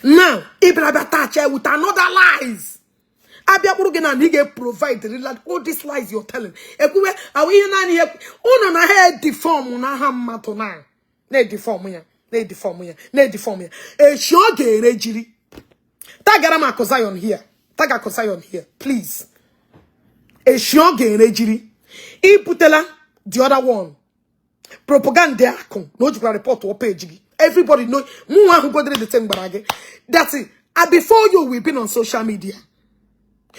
Now, Ibrahim attach with another lies. Abịa kpụrụ gị na ị ga-provide real all these lies you're telling. Ekwuwe ahụ ihe naanị ihe unu na ha e-defame n'aha mmadụ na na-e-defame ya, na-e-defame ya, na-e-defame ya. Echi ọ ga-ere jiri. Tagara m Akụ Zion here. Tag Akụ Zion here, please. Echi ọ ga-ere jiri. Ibutela the other one. Propaganda akụ na o jikwara report ọ page gị. Everybody know mụ nwa ahụ godere the thing gbara gị. That's it. And before you we've been on social media.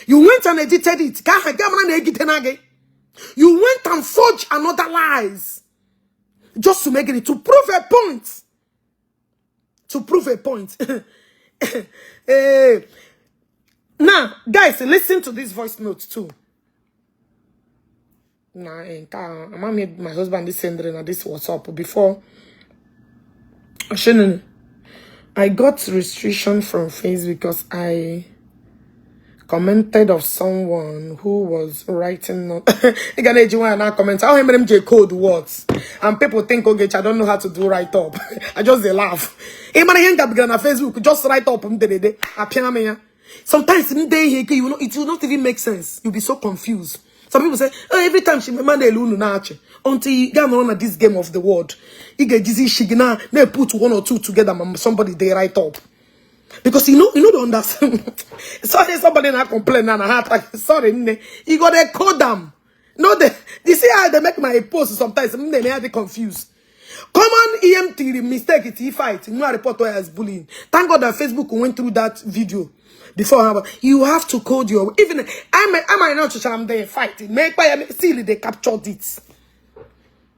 You went and edited it. Ka aha gị mara na-egide na gị. You went and forged another lies. Just to make it to prove a point. To prove a point. Now, guys, listen to this voice note too. Nah, my husband is sending na this WhatsApp before. Shannon, I got restriction from Facebook because I Commented of someone who was writing not ị ga na-eji nwayọ na comment ahụ mere m ji code words and people think, "Okay, I don't know how to do write up." I just dey laugh. Ị mara ihe m gabigara na Facebook, just write up m dere ede apịa m ya. Sometimes m dee ihe ike, you know, it will not even make sense. You'll be so confused. Some people say, "Oh, every time she man elu unu na-achị," until you ga nọrọ na this game of the world, ị ga-ejizi isi gị na na-put one or two together ma somebody dey write up, because you know don't understand. Sorry, somebody na complain na heart attack. Sorry, nne, you got to code them. No, they, you see how they make my post sometimes, they may be confused. Common EMT mistake, it fight no report as bullying. Thank God that Facebook went through that video before. You have to code your, even I might not, I'm there fighting make still they captured it.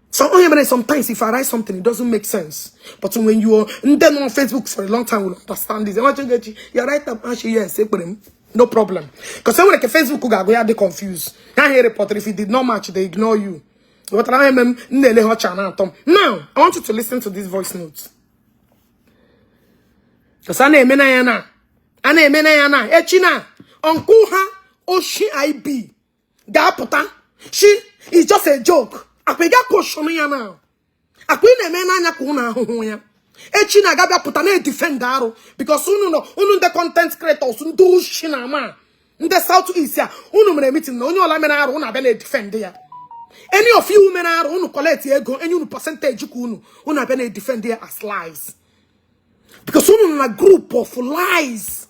So only sometimes if I write something, it doesn't make sense. But when you're then on Facebook for a long time, will understand this. You write up, actually, yes, no problem. Because someone like Facebook go they confused. Can't hear report if it did not match, they ignore you. What I am. Now, I want you to listen to this voice note. Because I na ya na. A na-eme na ya na. Echi na. Uncle ha oshi IB. Ga-apụta. She is just a joke. Akwa ị ga ya na akwa ị na-eme n'anya ka unu ahụhụ ya echi na-aga bịa pụta na-edefend arụ, because unu nọ, unu ndị content creators, ndị oshi na ama ndị South East a, unu mere meeting na onye ọla mere arụ, unu abịa na-edefend ya. Any of you mere arụ, unu collect ego enye unu percentage ka unu abịa na-edefend ya as lies, because unu nọ na group of lies,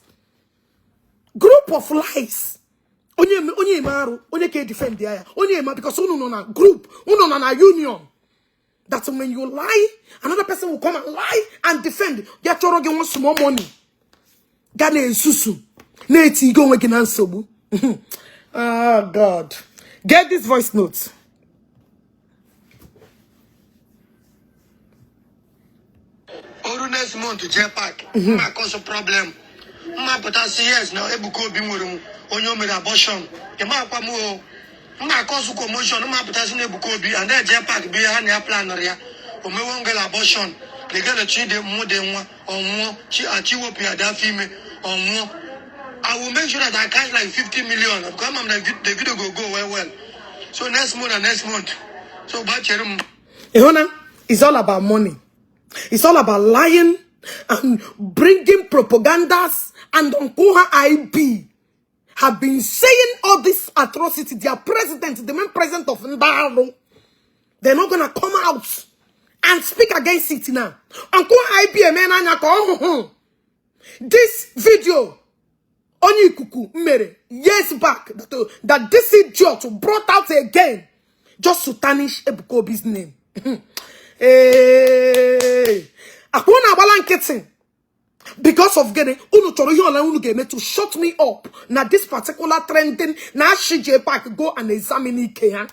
group of lies. Onye eme arụ, onye ka edefend ya, onye eme, because unu nọ na group, unu nọ na union that when you lie, another person will come and lie and defend ya. Chọrọ gị nwa small money, ga na-esusu na-eti gị onwe gị na nsogbu. Oh God, get this voice note. Oru next month jee park mma cause problem mma pụtasị, yes, na Ebuka Obi nwere m onye o mere abortion. Ịma akwa m o mma cause commotion mma pụtasị na Ebuka Obi and then jee park bụ ihe ha na ya planụrụ ya o mewe ngala abortion, the girl chi dị mmụ dị nwa ọnwụọ chi achị wepụ ya dị afọ ime ọnwụọ. I will make sure that I cash like 50 million because I'm the video go well well. So next month and next month. So bachere m. Ihona, it's all about money. It's all about lying and bringing propagandas, and Uncle IB have been saying all this atrocity. Their president, the main president of Ndaro, they're not gonna come out and speak against it now. Uncle IB, this video, onye ikuku mere years back that this idiot brought out again just to tarnish Ebuka Obi's name. Hey, akwa unu agbala nkịtị because of gịnị? Unu chọrọ ihe ọla unu ga-eme to shut me up na this particular trending na Ashije Park go and examine ike ya.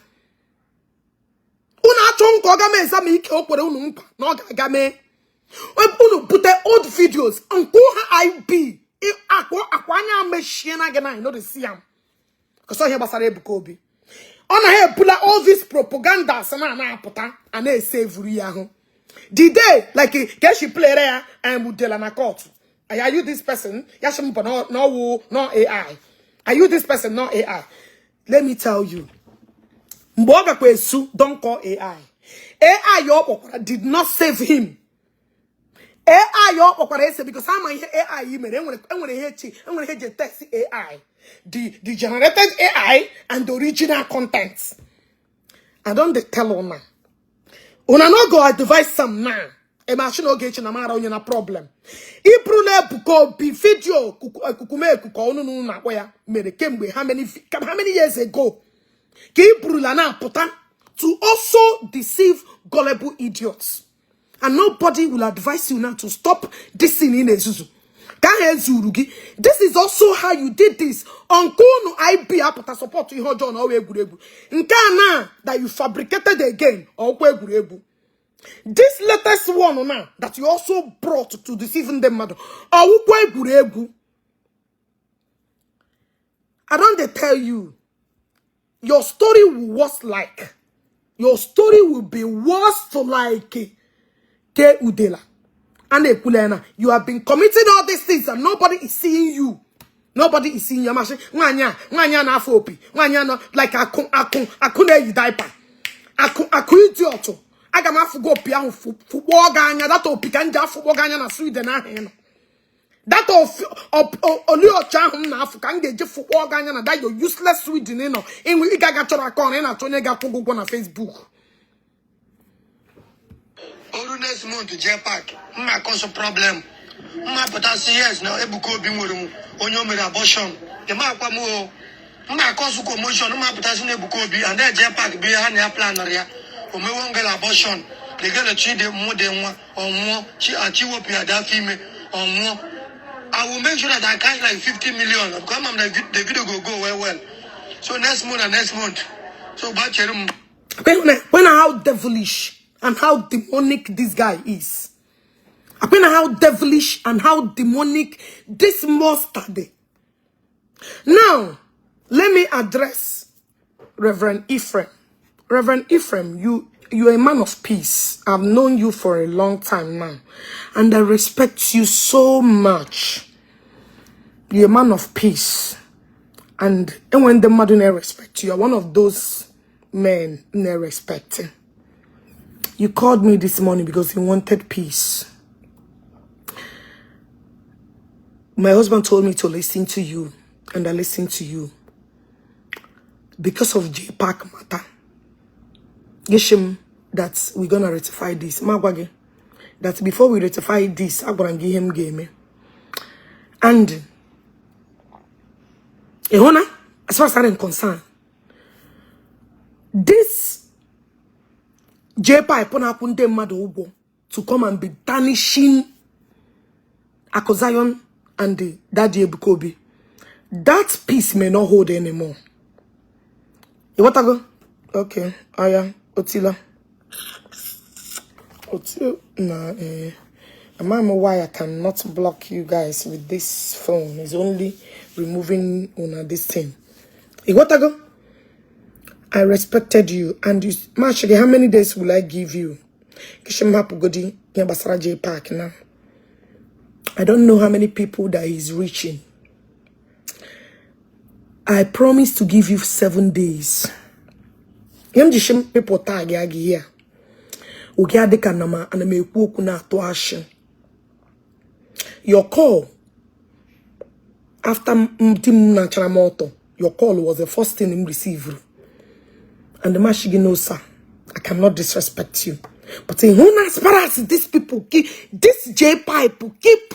Unu achọ nke ọ ga mee examine ike o kwere unu nkwa na ọ ga-aga mee. Unu bute old videos nke ha IB akwa akwa anya mechie na gị na no dey see am because ihe gbasara Ebuka Obi ọ na ha ebula all this propaganda na na-apụta a na-esevuru ya ahụ. The day like ka esi playere ya udela na court, "Are you this person?" Ya sị mbọ no no no AI. "Are you this person?" "No AI." Let me tell you, mgbe ọ gakwa esu, don't call AI. AI ọ kpọkwara did not save him. AI ọ kpọkwara ese because ama ihe AI mere enwere ihe echi enwere ihe eji test AI, the generated AI and the original content. I don dey tell una, una no go advise some now. Ema shi na Ogechi na mara onye na problem ibrula Ebuka Obi video kukume ekuku ọnụ unu na-akpọ ya mere kemgbe how many years ago ka ibrula na-apụta to also deceive gullible idiots, and nobody will advise you now to stop this thing in ezuzu ka ahụ ezuru gị. This is also how you did this. Uncle unu IB apụta support ihe ọjọọ na ọwa egwuregwu nke a na that you fabricated again ọkwa egwuregwu. This latest one now that you also brought to deceive ndị mmadụ ọwụkwa egwuregwu. I don dey tell you, your story will worse, like your story will be worse like ke udela a na-ekwula ya na you have been committing all these things and nobody is seeing you. Nobody is seeing you. Masị nwaanyị a, nwaanyị a na-afọ opi, nwaanyị a nọ like akụ akụ akụ na-eyi diaper, akụ akụ idiot. Aga m afụgo opi ahụ fụkpọọ gị anya. Data opi ka m ji afụkpọ gị anya na Sweden ahụ ị nọ. Data oliọcha ahụ m na-afụ ka m ga-eji fụkpọọ gị anya na that your useless Sweden ị nọ. Ịnwe ị ga-aga chọrọ aka ọrụ, ị na-achọ onye ga-akwụ gị ụgwọ na Facebook. Oru next month, jee park mma cause problem, mma pụtasị. Yes, na Ebuka Obi nwere m onye o mere abortion, ịma akwa m o mma cause commotion, mma pụtasị na Ebuka Obi and then jee park bụ ihe ha na ya planụrụ ya. O mewo ngala abortion, the girl chi dị mụ dị nwa ọnwụọ chi achị wepụ ya dị afọ ime ọnwụọ. I will make sure that I cash like 50 million because I'm the video go go well well. So next month and next month. So gbachere m. When how devilish and how demonic this guy is. When how devilish and how demonic this monster dey. Now, let me address Reverend Ephraim. Reverend Ephraim, you're a man of peace. I've known you for a long time now, and I respect you so much. You're a man of peace. And when the man respect you, you're one of those men they respect. You called me this morning because you wanted peace. My husband told me to listen to you, and I listened to you. Because of J Park matter. Gishim, that we're gonna rectify this. Magwage, that before we rectify this, I'm gonna give him game. And Ehona, as far as I'm concerned, this J Pipe na-akwụ ndị mmadụ ụgwọ to come and be tarnishing Aku Zion and the Daddy Ebuka Obi, that peace may not hold anymore. You want to go? Okay. Aya, Otila. Otila. Nah, eh. I don't know why I cannot block you guys with this phone. It's only removing on this thing. You want to go? I respected you. And you, Mashige, how many days will I give you? Kishim hapugodi, Yabasara J Park now. I don't know how many people that he's reaching. I promise to give you 7 days. Ihe m ji shim people tag ya gị here. Oge adịka na ma ana m ekwu okwu na-atụ ashị. Your call after di m nachara m ọtọ, your call was the first thing m received. And the mashigi, no sir, I cannot disrespect you. But in who as far as these people keep this J pipe keep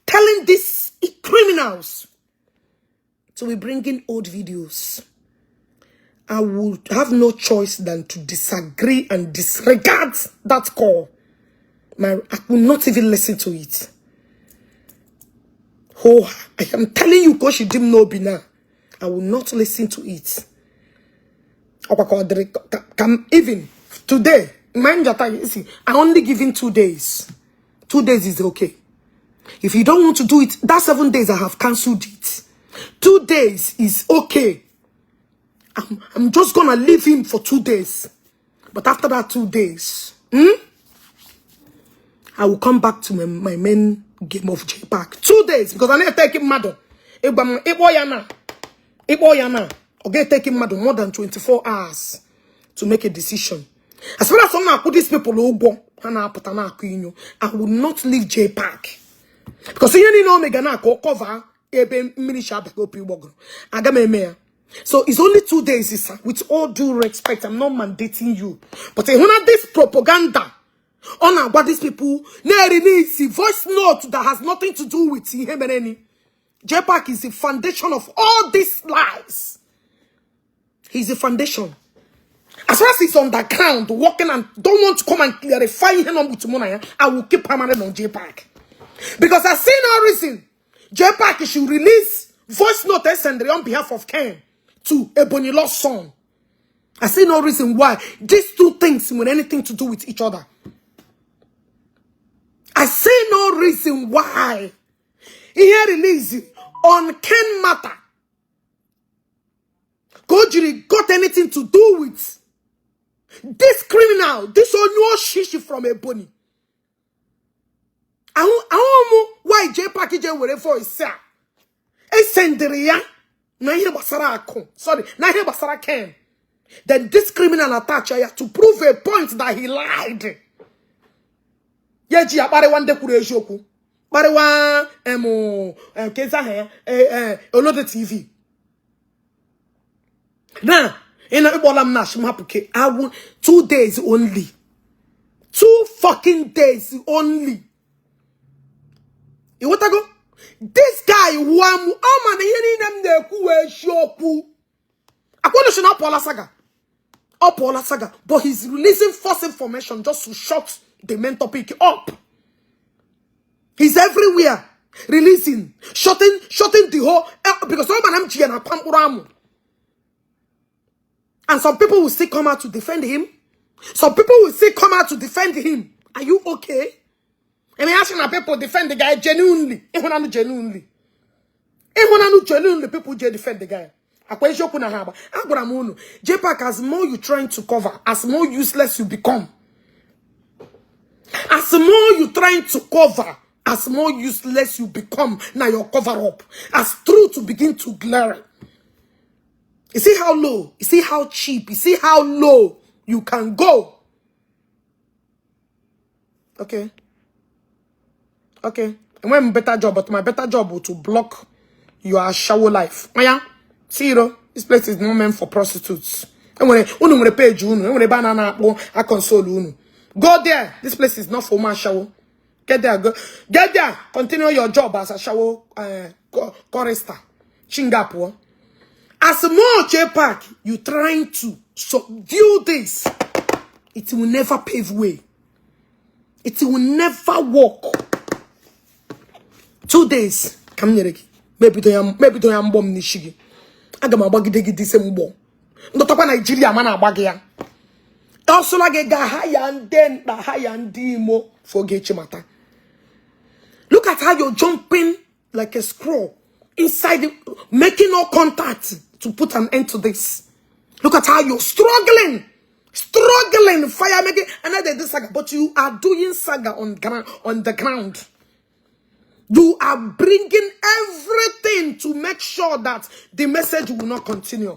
telling these criminals to be bringing old videos, I would have no choice than to disagree and disregard that call. I will not even listen to it. Oh, I am telling you, because she didn't know now. I will not listen to it. Even today, mind that you see, I only give him 2 days. 2 days is okay. If you don't want to do it, that 7 days I have cancelled it. 2 days is okay. I'm just gonna leave him for 2 days. But after that 2 days, I will come back to my main game of J Park. 2 days, because I need to take him mad. Ịkpọ ya na, ọ ga-etake mmadụ more than 24 hours to make a decision. As far as I'm na-akwụ these people ụgwọ, ha na-apụta na-akụ inyo. I will not leave J Park. Because ihe niile o mega na-akọ cover ebe mmiri si abaghị opi ụgbọgụrụ. Aga m eme ya. So it's only 2 days, sir. With all due respect, I'm not mandating you. But ịhụ na this propaganda ọ na-agwa these people na-release voice note that has nothing to do with ihe mere ni. J Park is the foundation of all these lies. He's the foundation. As far as he's on the ground working and don't want to come and clarify him on with Muna, I will keep hammering on J Park. Because I see no reason J Park should release voice note send on behalf of Ken to Ebony Lost son. I see no reason why these two things with anything to do with each other. I see no reason why he release on Ken matter. Gojiri got anything to do with this criminal, this onyo shishi from Ebony. Ahụ mụ why J Park je were voice a. Esendịrị ya na ihe gbasara Akụ, sorry, na ihe gbasara Ken. Then this criminal attach ya to prove a point that he lied. Ya eji ya kparịwa ndị kwuru eziokwu, kparịwa em kezi aha ya, Olodo TV. Na ị na ịkpọla m na ashị m hapụ ke awụ. 2 days only, 2 fucking days only. Ịghọtago? This guy wụọ m. Ọ ma na ihe niile m na-ekwu wee eziokwu. Akwanushi na ọ pụọla saga, ọ pụọla saga, but he's releasing false information just to shut the main topic up. He's everywhere releasing, shutting the whole because ọ ma na m ji ya na akwa mkpụrụ amụ. And some people will still come out to defend him. Some people will still come out to defend him. Are you okay? I mean, asking people defend the guy genuinely. Ịhụnanụ genuinely. Ịhụnanụ genuinely, people je defend the guy. Akwa eziokwu na ha agba. Agwara m unu, JPAC, as more you trying to cover, as more useless you become. As more you trying to cover, as more useless you become. Now your cover up. As truth begin to glare. You see how low, you see how cheap, you see how low you can go. Okay. Okay. And when better job, but my better job will to block your shower life. Oh yeah. See you. This place is not meant for prostitutes. And when unu nwere page unu, enwere ebe a na-akpọ a console unu. Go there. This place is not for man shower. Get there, go. Get there. Continue your job as a shower chorister. Chinga. As more JPAC, you trying to subdue this, it will never pave way. It will never work. 2 days ka m nyere gị. Mebido ya mgbọ m n'isi gị. Aga m agbagide gị dise mgbọ. Ndọtakwa Naijiria ma na-agba gị ya. Ọsụla gị gaa ha ya ndị mkpa ha ya ndị Imo for Ogechi mata. Look at how you're jumping like a squirrel inside, making no contact to put an end to this. Look at how you're struggling, struggling, fire making another this saga, but you are doing saga on ground, on the ground. You are bringing everything to make sure that the message will not continue.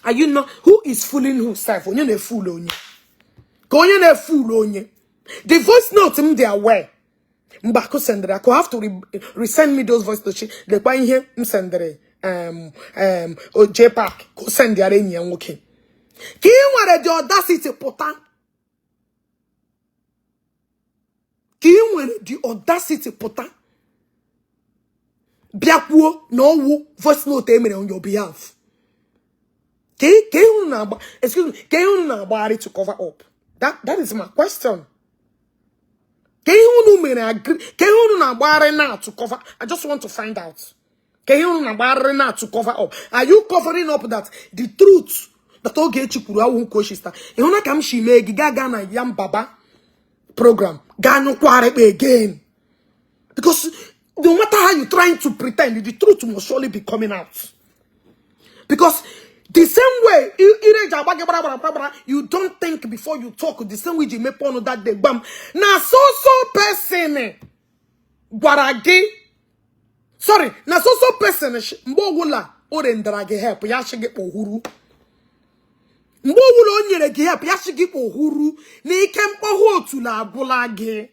Are you not? Who is fooling who self? Onye na-fool onye. Ka onye na-fool onye. The voice note m dị aware. Mgbe Akụ sendere, Akụ have to resend me those voice notes. Lekwa ihe m sendere JPAC ka o sendịara enyi ya nwoke. Ka ị nwere the audacity pụta. Ka ị nwere the audacity pụta. Bịakwuo na ọwụ voice note e mere on your behalf. Ka ihe unu na-agba, excuse me, ka ihe unu na-agbagharị to cover up? That is my question. Ka ihe unu mere agree, ka ihe unu na-agbagharị now to cover? I just want to find out. Ka ihe unu na-agbagharị now to cover up? Are you covering up that the truth that Ogechi kwuru awụ nke oshista? Ịhụ na ka m si mee gị gaa gaa na ya mbaba program gaa nyụkwarịkpa again. Because no matter how you trying to pretend, the truth must surely be coming out. Because the same way ire ji agba gị gbara gbara gbara gbara, you don't think before you talk. The same way ji mepe ọnụ that day, gbam na so so person gwara gị, sorry, na so so person mgbe ọbụla o rendara gị help ya sị gị kpọhuru, mgbe ọbụla o nyere gị help ya sị gị kpọhuru, na ike mkpọhụ otula agwụla gị.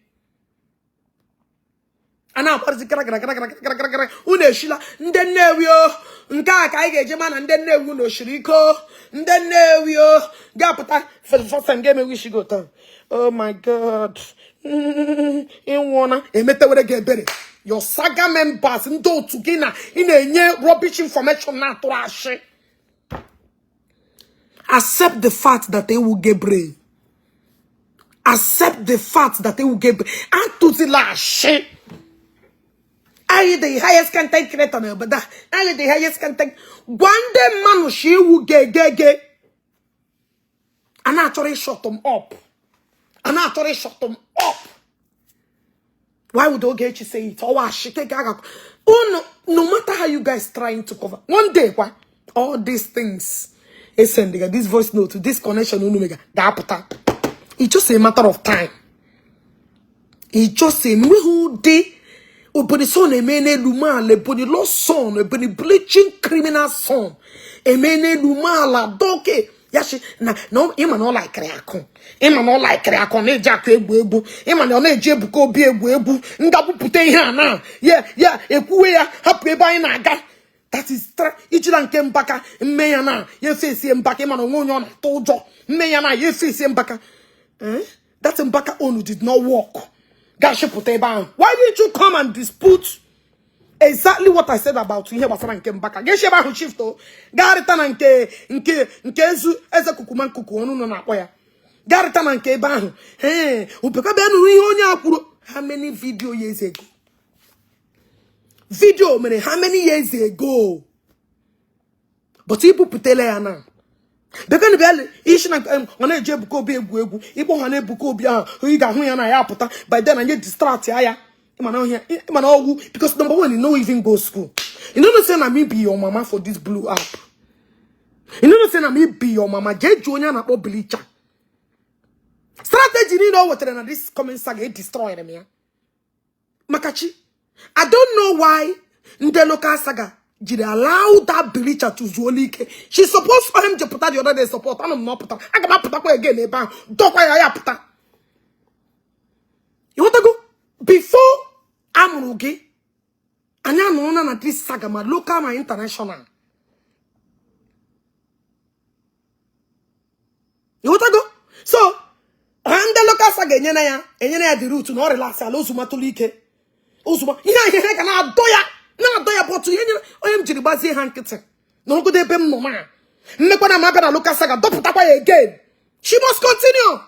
A na-akparịsị gara gara gara gara gara gara gara. Unu eshila ndị Nnewi o. Nke a ka anyị ga-eje ma na ndị Nnewi unu oshiri ike o. Ndị Nnewi o ga-apụta for the first time ga-emewe isi gị ụtọ. Oh my God. Ịnwụọna emetewere gị ebere. Your saga members, ndị otu gị na ị na-enye rubbish information na-atụrụ ashị. Accept the fact that ewu Gabriel, accept the fact that ewu Gabriel. Atụzila ashị. Anyị the highest content creator n'obodo a, anyị the highest content. Gwa ndị mmanụ shi iwu gegege. A na-achọrọ shut them up, a na-achọrọ shut them up. Why would Ogechi say it? Ọwa ashị ke ga unu. No matter how you guys trying to cover, one day kwa all these things esendịga, this voice note, this connection unu mega ga-apụta. It's just a matter of time. It's just a nweghị ụdị Ebonyi son eme n'elu maala. Ebonyi lost son, Ebonyi bleaching criminal son eme n'elu maala doke ya shi na ịma na ọ laikiri akụ, ịma na ọ laikiri akụ, ọ na-eji akụ egwu egwu, ịma na ọ na-eji Ebuka Obi egwu egwu. Ngabupụta ihe a na ya ya ekwuwe ya, hapụ ebe anyị na-aga. That is ijila nke Mbaka mme ya na ya efe esie Mbaka. Ịma na onwe onye ọ na-atụ ụjọ mme ya na ya efe esie Mbaka. Eh? That Mbaka own did not work. Gashipụta ebe ahụ. Why didn't you come and dispute exactly what I said about ihe gbasara nke Mbaka? Ga-esi ebe ahụ shift o garịta na nke ezu eze kukuma nkuku ọnụ nọ na-akpọ ya, garịta na nke ebe ahụ. Ee, obekwa bịa nụrụ ihe onye a kwuru. How many video years ago? Video mere how many years ago? But ibupụtala ya na bekene bịa isi na ọ na-eji Ebuka Obi egwu egwu. Ịkpọ ha na Ebuka Obi ahụ, ị ga-ahụ ya na ya apụta. By then anyị distract ya. Ịma na ọgwụ, because number one, you no even go school. You no know say na me be your mama for this blue app. You no know say na me be your mama. Jee jụọ onye a na-akpọ Bleacher. Strategy niile o wetara na this coming saga, e destroy m ya. Maka chi, I don't know why ndị local saga jiri allow that Bleacher to zuola ike. She supposed for him to pụta the other day support. Anọ m na ọ pụtara, aga m apụtakwa again ebe ahụ, dọkwa ya, ya pụta. Ịghọtago? Before amụrụ gị, anyị anọrọna na this saga, ma local ma international. Ịghọtago? So ha ndị local saga enyere ya, enyere ya the route na ọ relax ala ozumatụlụ ike ozugbo. Ihe ahụ ihe ga na-adọ ya, na-adọ ya, but ihe nyere onye m jiri gbazie ha nkịtị nọrọgodo ebe m nọ na mmekwa na m abịa na local saga dọpụtakwa ya again. She must continue.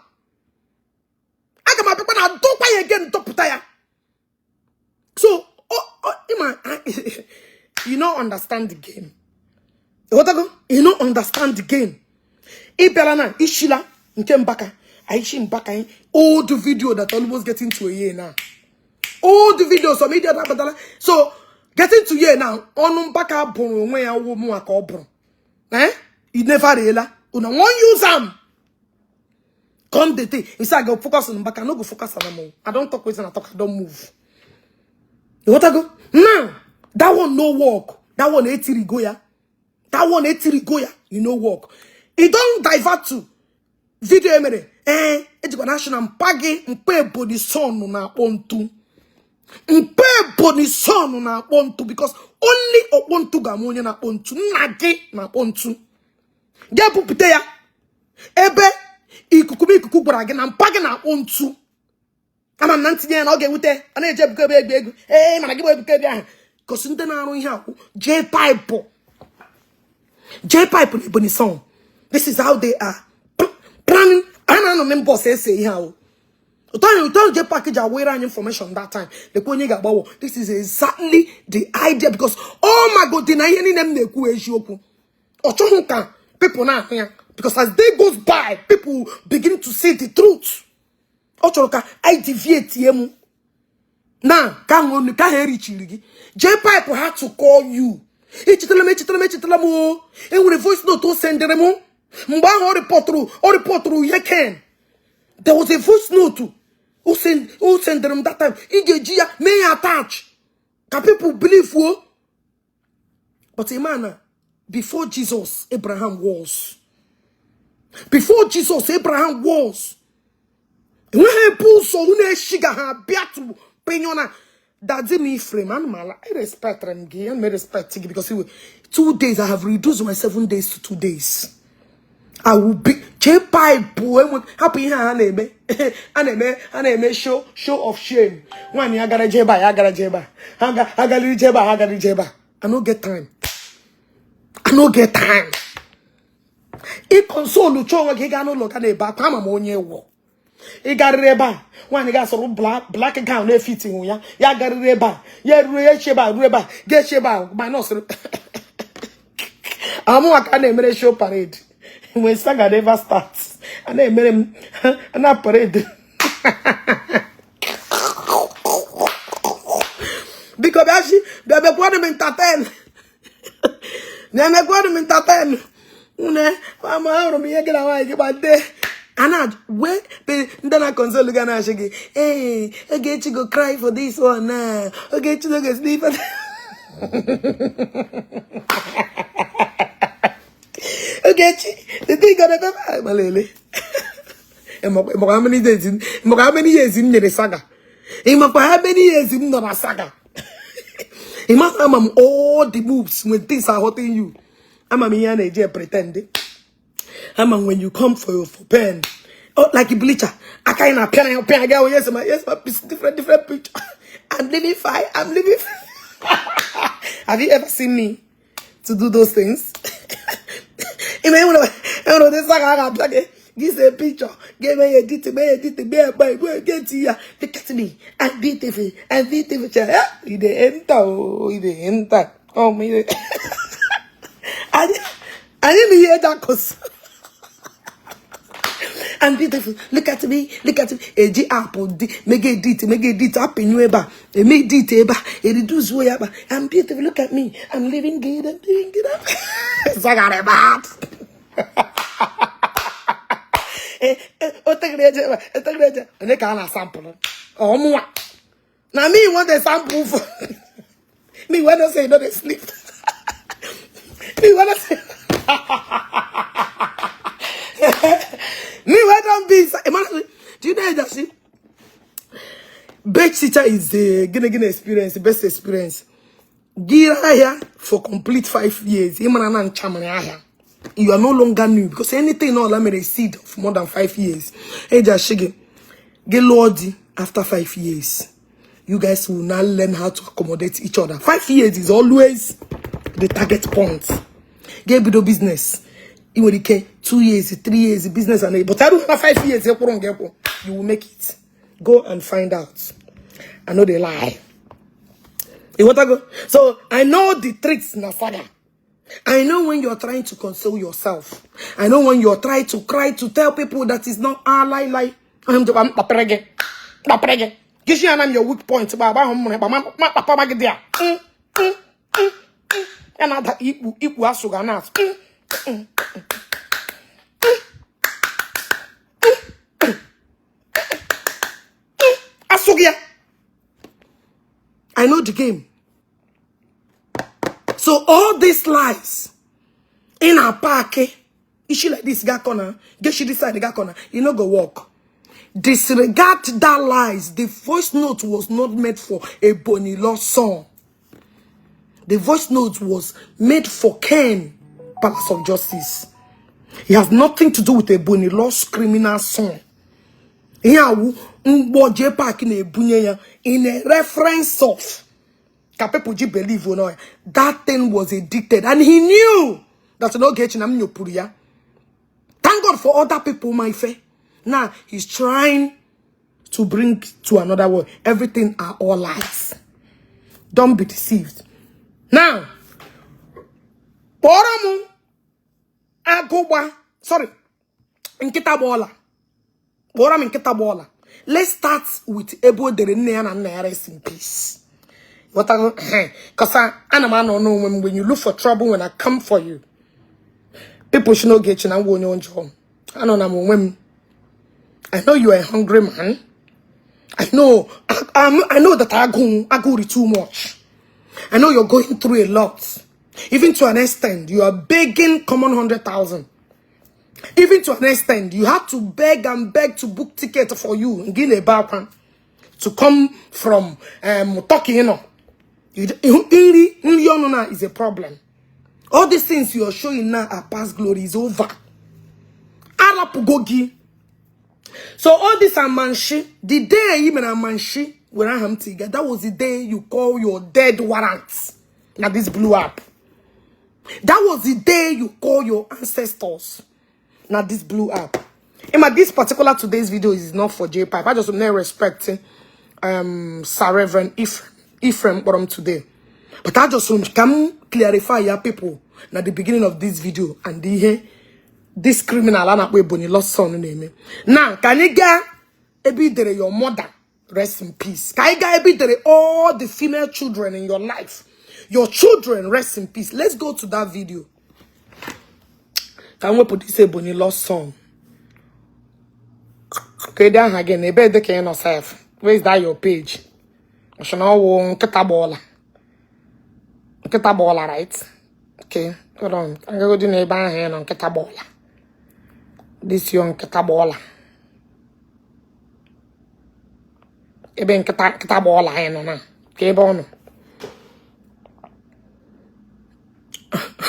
Aga m abịakwa na dọkwa ya again, dọpụta ya. So ịma, you no understand the game. Ịghọtago? You no understand the game. Ị bịara na ishila nke Mbaka aishi Mbaka anyị old video that almost getting to a year now. Old video, some media batara. So getting to year now, ọnụ Mbaka bụrụ onwe ya wụ mụnwa ka ọ bụrụ. Eh, i never riela una wan use am come the thing. You say I go focus on Mbaka. No go focus on am. I don talk wetin I talk. I don move. Ịghọtago? Now that one no work. That one etiri go ya. That one etiri go ya. You no work. E don divert to video emere. Ee, ejikwa national mpa gị, mpa Ebonyi son na-akpọ ntu, mpa Ebonyi son na-akpọ ntu, because only ọkpọ ntu ga-ama onye na-akpọ ntu. Nna gị na-akpọ ntu. Ga-ebupụta ya ebe ikuku m ikuku gwara gị na mpa gị na-akpọ ntu. Ama m na ntinye ya na ọ ga-ewute. Ọ na-eji Ebuka Obi egwu egwu. Ee, mana gị bụ Ebuka Obi ahụ gosi ndị na-arụ ihe akwụ J pipe, J pipe na Ebonyi son. This is how they are planning. A na-anọ na mbọs ese ihe ahụ ụtọ ahụ, ụtọ ahụ J park ji awere anyị information that time. Lekwa onye ga-agbawo. This is exactly the idea, because oh my God, dị na ihe niile m na-ekwu eziokwu. Ọ chọghị ka people na-ahụ ya, because as day goes by, people begin to see the truth. Ọ chọrọ ka I deviate m na ka ahụ ka ha erichiri gị. J pipe ha to call you. Echetala m, echetala m, echetala m. O enwere voice note o sendere m mgbe ahụ ọ rịpọtụrụ ihe Ken. There was a voice note o sendere m that time. Ị ga-eji ya mee ya attach ka people believe o. But ịma before Jesus, Abraham was. Before Jesus, Abraham was. Enweghị ebe ụzọ unu eshiga ha bịa to penyo na daddy m Ifrem. Ana m ala, I respect m gị, ana m respect gị, because iwe 2 days, I have reduced my 7 days to 2 days. I will be J pipe enwe hapụ ihe a na-eme, a na-eme, a na-eme show of shame. Nwaanyị ya gara jebe a, ya gara jebe a, ha gariri jebe a, ha gariri jebe a. I no get time. I no get time. Ị console chọọ onwe gị, gaa n'ụlọ ga na-ebe akwa. Ama m onye wụ. Ị garịrị ebe a, nwaanyị ga-asọrọ black gown na-efiti hụ ya, ya garịrị ebe a, ya eruru ya, echi ebe a, ruo ebe a, ga-echi ebe a, minus amụnwa ka a na-emere show parade. When saga never starts, a na-emere m a na parade. Biko bịa chi bịa bịakwanụ m entertain, bịa mekwanụ m entertain. Nne ama, ahụrụ m ihe gị na nwaanyị gị gbade. A na wee ndị na console ga na-achị gị, "Ee, Ogechi go cry for this one na Ogechi no go sleep." Ogechi, the thing gonna be malele. Ịmakwa how many days, ịmakwa how many years m nyere saga, ịmakwa how many years m nọ na saga. Ịma ama m all the moves when things are hurting you. Ama m ihe a na-eji pretend. Ama m when you come for pain. Oh, like a bleacher. Aka ị na-apịa na pịa gị ahụ, yes ma, yes ma, different different picture. I'm living fine, I'm living fine. Have you ever seen me to do those things? Ime enwere ụdị saga a ga-apịa gị gị see picture, ga-eme ya edit, mee ya edit, mee ya gba igwe ga-eti ya, "Look at me, I'm beautiful, I'm beautiful." You dey enter, oh, you dey enter, oh my. Anyị na ihe eji akụsụ. "I'm beautiful, look at me, look at me." Eji app dị mega edit, mega edit, apịnyụ ebe a, eme edit ebe a, eriduzuo ya kpa. "I'm beautiful, look at me, I'm living good, I'm living good." Zagara bad. O tegere eje ebe a, o tegere eje. Onye ka a na-asampụlụ? Ọmụnwa na me want a sample for me when I say no dey sleep. Me when I say me wey don be inside. Do you know that she best teacher is the gonna gonna experience, the best experience. Gị ahịa for complete 5 years, ị mara na nchamara ahịa. You are no longer new because anything all mere seed of more than 5 years. Eji ashị gị gị lụọ di after 5 years. You guys will now learn how to accommodate each other. 5 years is always the target point. Ga-ebido business. Ị nwere ike 2 years, 3 years business and but I na 5 years ekwụrụ nga ekwu, you will make it. Go and find out. I know they lie. You want to go? So I know the tricks na saga. I know when you're trying to console yourself. I know when you're trying to cry to tell people that it's not a lie lie. I'm the one paprege. Paprege. Gishi anam your weak point. Ba ba hum ba ma ma papa ma gidi a. Ya na da ikpu ikpu asụ ga na asụ. Asụ gị ya. I know the game. So all these lies in our park, issue like this got corner, get she this side got corner, you no go work. Disregard that lies. The voice note was not made for a Bonny song. The voice note was made for Ken, Palace of Justice. It has nothing to do with a Bonny Lost criminal song. Ihe awu mgbọ J Park na-ebunye ya in a reference of ka people ji believe on ya. That thing was addicted and he knew that n'Ogechi na m nyopụrụ ya. Thank God for other people, my friend. Now he's trying to bring to another world. Everything are all lies. Don't be deceived. Now, kpọrọ m agụgba, sorry, nkịta gba ọla. Kpọrọ m nkịta gba ọla. Let's start with ebe o dere nne ya na nna ya rest in peace. Ghọtago? Cause ana m anọ n'onwe m when you look for trouble, when I come for you. People should know Ogechi na ngwa onye ọjọọ. Anọ na m onwe m. I know you are a hungry man. I know that agụụ agụụ too much. I know you're going through a lot. Even to an extent, you are begging common 100,000. Even to an extent, you had to beg and beg to book ticket for you in Guinea Bakwan to come from Turkey. Nri nri ọnụ now is a problem. All these things you are showing now are past glory, is over. Arapụgo gị. So all this amanshi, the day you made amanshi, where I am tiga, that was the day you call your dead warrants. Now this blue app. That was the day you call your ancestors. Now this blue app. In my this particular today's video is not for J Pipe. I just not respecting Sir Reverend Ephraim Borom today. But I just want to clarify your people now the beginning of this video and the here this criminal a na-akpọ Ebonyi Lost Son na-eme. Now, ka anyị gaa ebe i dere your mother rest in peace. Ka anyị gaa ebe i dere all the female children in your life. Your children rest in peace. Let's go to that video. Ka m wepụ this Ebonyi Lost Son. Kedu aha gị na ebe dị ka ị nọ sef? Where is that your page? Ọsị na ọwụ nkịta gbọọla. Nkịta gbọọla, right? Okay, hold on. Agagodi na ebe ahụ ị nọ nkịta gbọọla. This your nkịta gbọọla. Ebe nkịta nkịta gbọọla anyị nọ na ka ebe ọ nọ.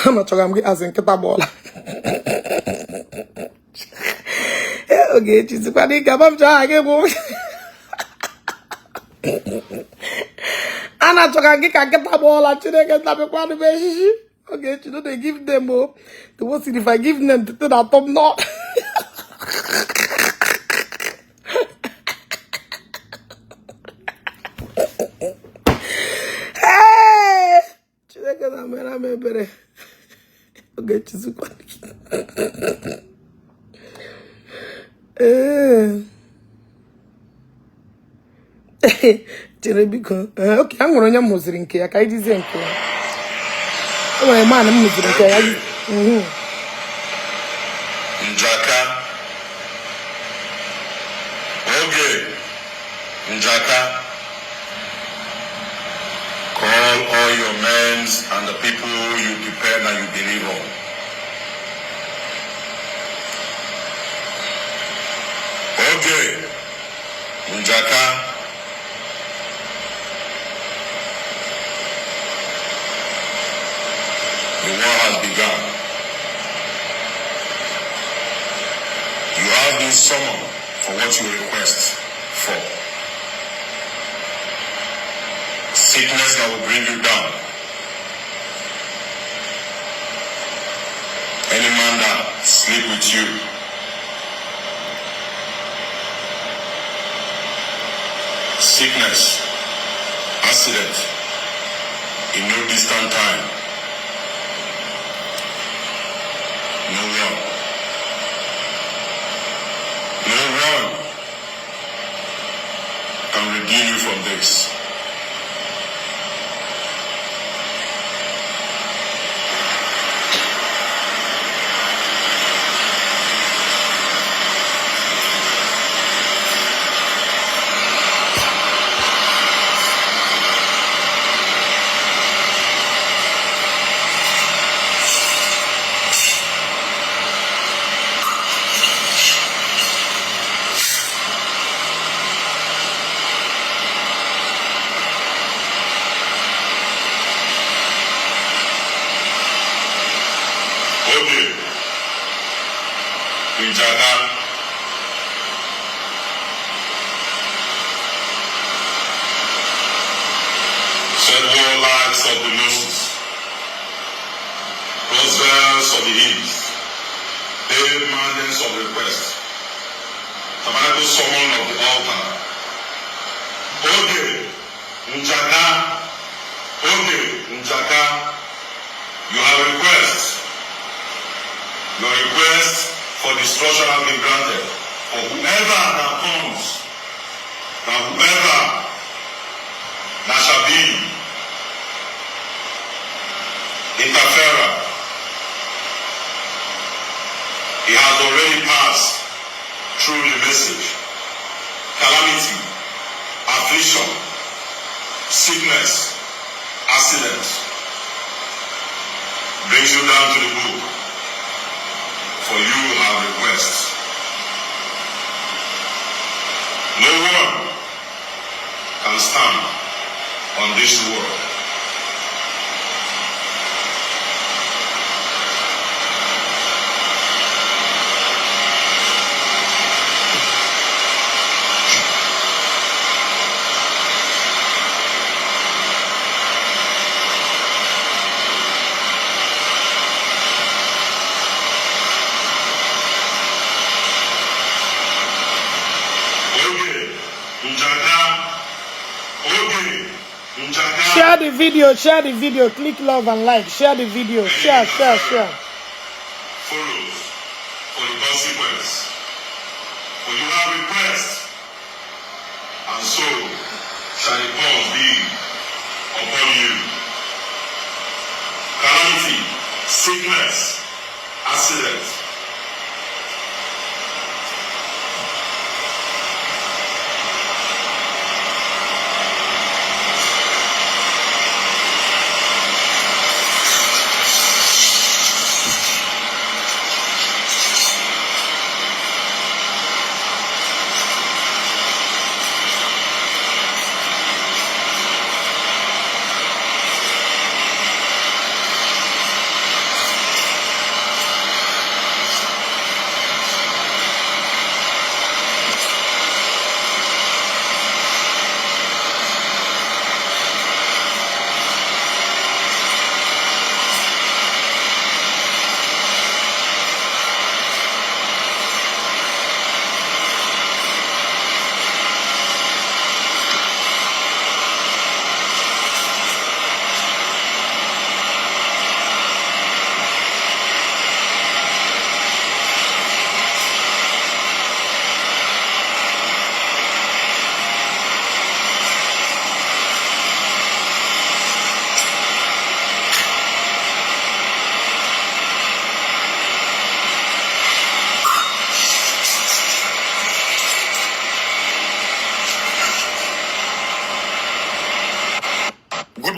Anachọga m gị azị nkịta gbọọla. Ogechi sikwa n'ike ama m chọọ aha gị bụ a na-achọga gị ka nkịta gbọọla. Chineke ntabekwanụ m echichi. Ogechi, no dey give them o. The worst thing, if I give them the thing atọ m nọ. Hey! Chineke na mere m ebere. Ogechi sikwa n'ike. Ee. Chere biko. Ee, okay, a nwere onye m hụziri nke ya ka anyị jizie nke ya. O nwere man m hụziri nke ya. Njaka. Oge. Njaka. Call all your men and the people you depend and you believe on. Oge. Njaka. The war has begun. You have been summoned for what you request for. Sickness that will bring you down. Any man that sleep with you. Sickness, accident, in no distant time. No one. No one can redeem you from this. Oge Njaka. Said warlocks of the Moses, Roswells of the East, pale mountains of request, tabernacle summon of the altar. Oge Njaka, Oge Njaka, you have requests. Your request for destruction has been granted. For whoever that comes, that whoever that shall be interferer, he has already passed through the message. Calamity, affliction, sickness, accident brings you down to the book. For you have requests. No one can stand on this world. Oge Njaka, Oge Njaka. Share the video, share the video, click love and like, share the video, share, share, share. Follows for the consequence. For you have request, and so shall the cause be upon you. Calamity, sickness, accident.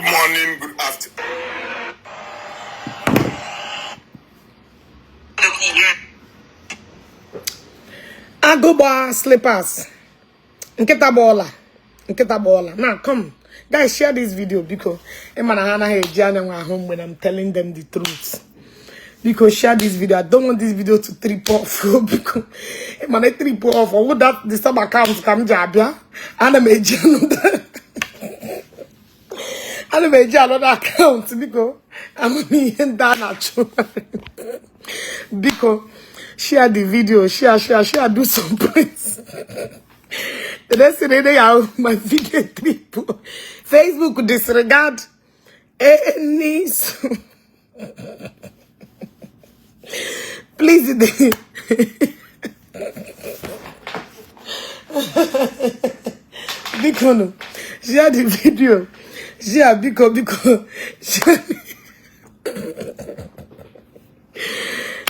Morning, good afternoon. Agụ gbaa slippers, nkịta gba ọla, nkịta gba ọla. Now come, guys, share this video, biko. Ị ma na ha anaghị eji anya nwa ahụ mgbe I'm telling them the truth. Biko, share this video. I don't want this video to trip off. Biko, ị ma na trip off, ọ wụ that the same account ka m ji abịa. Ana m eji another account, biko. Amamihe ndị a na-achụ. Biko, share the video. Share, share, share. Do some points. The next thing they are my video trip. Facebook disregard any. Please, biko no, share the video. Share, biko, biko. Share.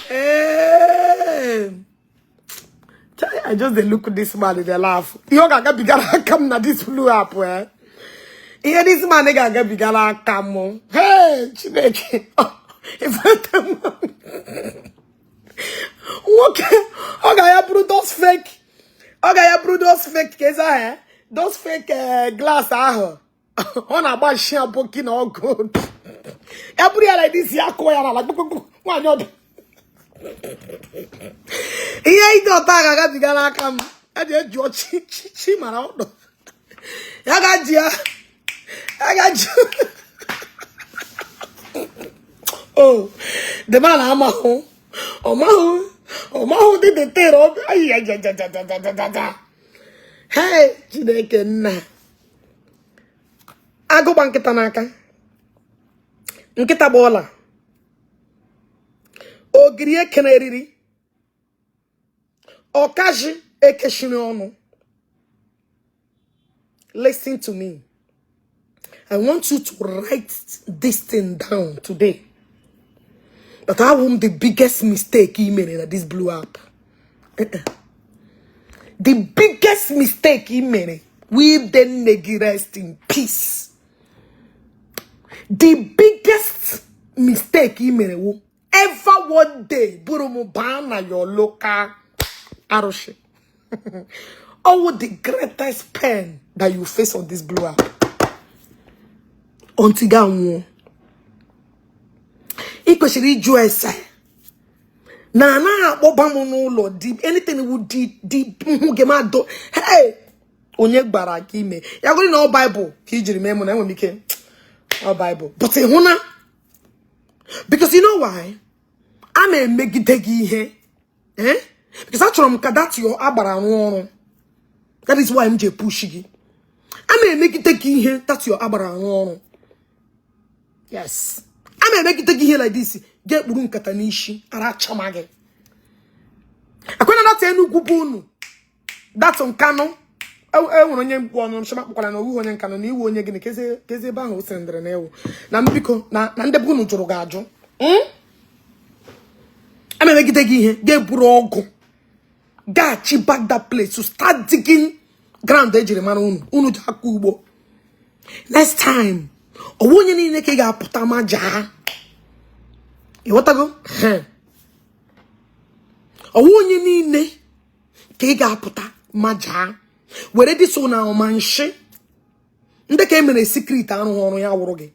Hey. I just dey look this man, dey laugh. Ihe ọ ga-agabigara aka m na this blue app, eh? Ihe this man ga-agabigara aka m. Hey, Chineke. Ifete m. Nwoke, ọ ga-ya bụrụ those fake. Ọ ga-ya bụrụ those fake ka eze ahụ, those fake glass ahụ. Ọ na-agba nshi aboki na ọgụ. Ya bụrụ ya like this, ya kụọ ya n'ala kpukpukpu nwaanyị ọdụ. Ihe ide ọta ga-agabiga n'aka m. Ya ji eji ọchị chi chi mara ọdụ. Ya ga-ji ya. Ya ga-ji. Oh, the man amahụ. Ọ mahụ. Ọ mahụ dị the tere ọ. Ayi ya ja ja ja ja ja ja ja. Hey, Chineke nna. Agụ gba nkịta n'aka. Nkịta gba ọla. Ogiri ekene eriri. Ọkaji ekeshiri ọnụ. Listen to me. I want you to write this thing down today. That I want the biggest mistake he made in this blue app. The biggest mistake he made. We then rest in peace. The biggest mistake he made will ever one day buru bana your local arụsị. Oh, the greatest pain that you face on this blue app. Until ga nwụọ. Ị kwesịrị ịjụ ese na anaghị akpọba m n'ụlọ di anything wu di di hụ gị ma do. Hey, onye gbara gị ime ya gụrụ na ọ Bible ka i jiri mee mụ na enwere m ike ọ Bible, but ị hụ na, because you know why a na-emegide gị ihe, eh? Because achọrọ m ka that your agbara arụ ọrụ. That is why m ji push gị. A na-emegide gị ihe, that your agbara arụ ọrụ. Yes, a na-emegide gị ihe like this, ga-ekpuru nkata n'isi ara achama gị akwena. That Enugwu bụ unu, that Nkanụ e nwere onye mkpu ọnụ nchọma kpọkwara na owu onye Nkanụ na iwu onye gịnị kezi ebe ahụ o sendịrị na ewu na mbiko na ndị bụ unu jụrụ gị ajụ. A na-emegide gị ihe ga-eburu ọgụ gaghachi back that place to start digging ground ejiri mara unu unu ji akọ ugbo. Next time, ọwụ onye niile ka ị ga-apụta ma jaa, ịghọtago? Ọwụ onye niile ka ị ga-apụta ma jaa were dị so na ọma nshi. Ndị ka emere secret arụghị ọrụ ya wụrụ gị.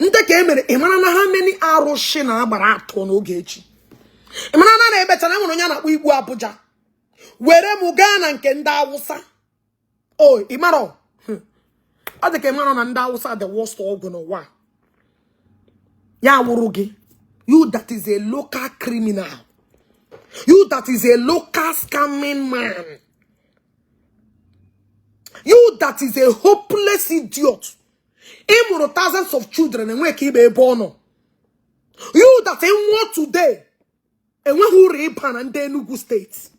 Ndị ka emere, ị mara na ha many arụsị na agbara atọ n'oge echi. Ị mara na na-ebecha na enwere onye a na-akpọ Igbu Abuja were m gaa na nke ndị Awụsa. O ị mara ọ dị ka ị mara na ndị Awụsa the worst ọgwụ n'ụwa ya wụrụ gị. You that is a local criminal, you that is a local scamming man, you that is a hopeless idiot. Ị mụrụ thousands of children enwe ka ibe ebe ọ nọ. You that nwụọ today enweghị uru ịba na ndị Enugu State.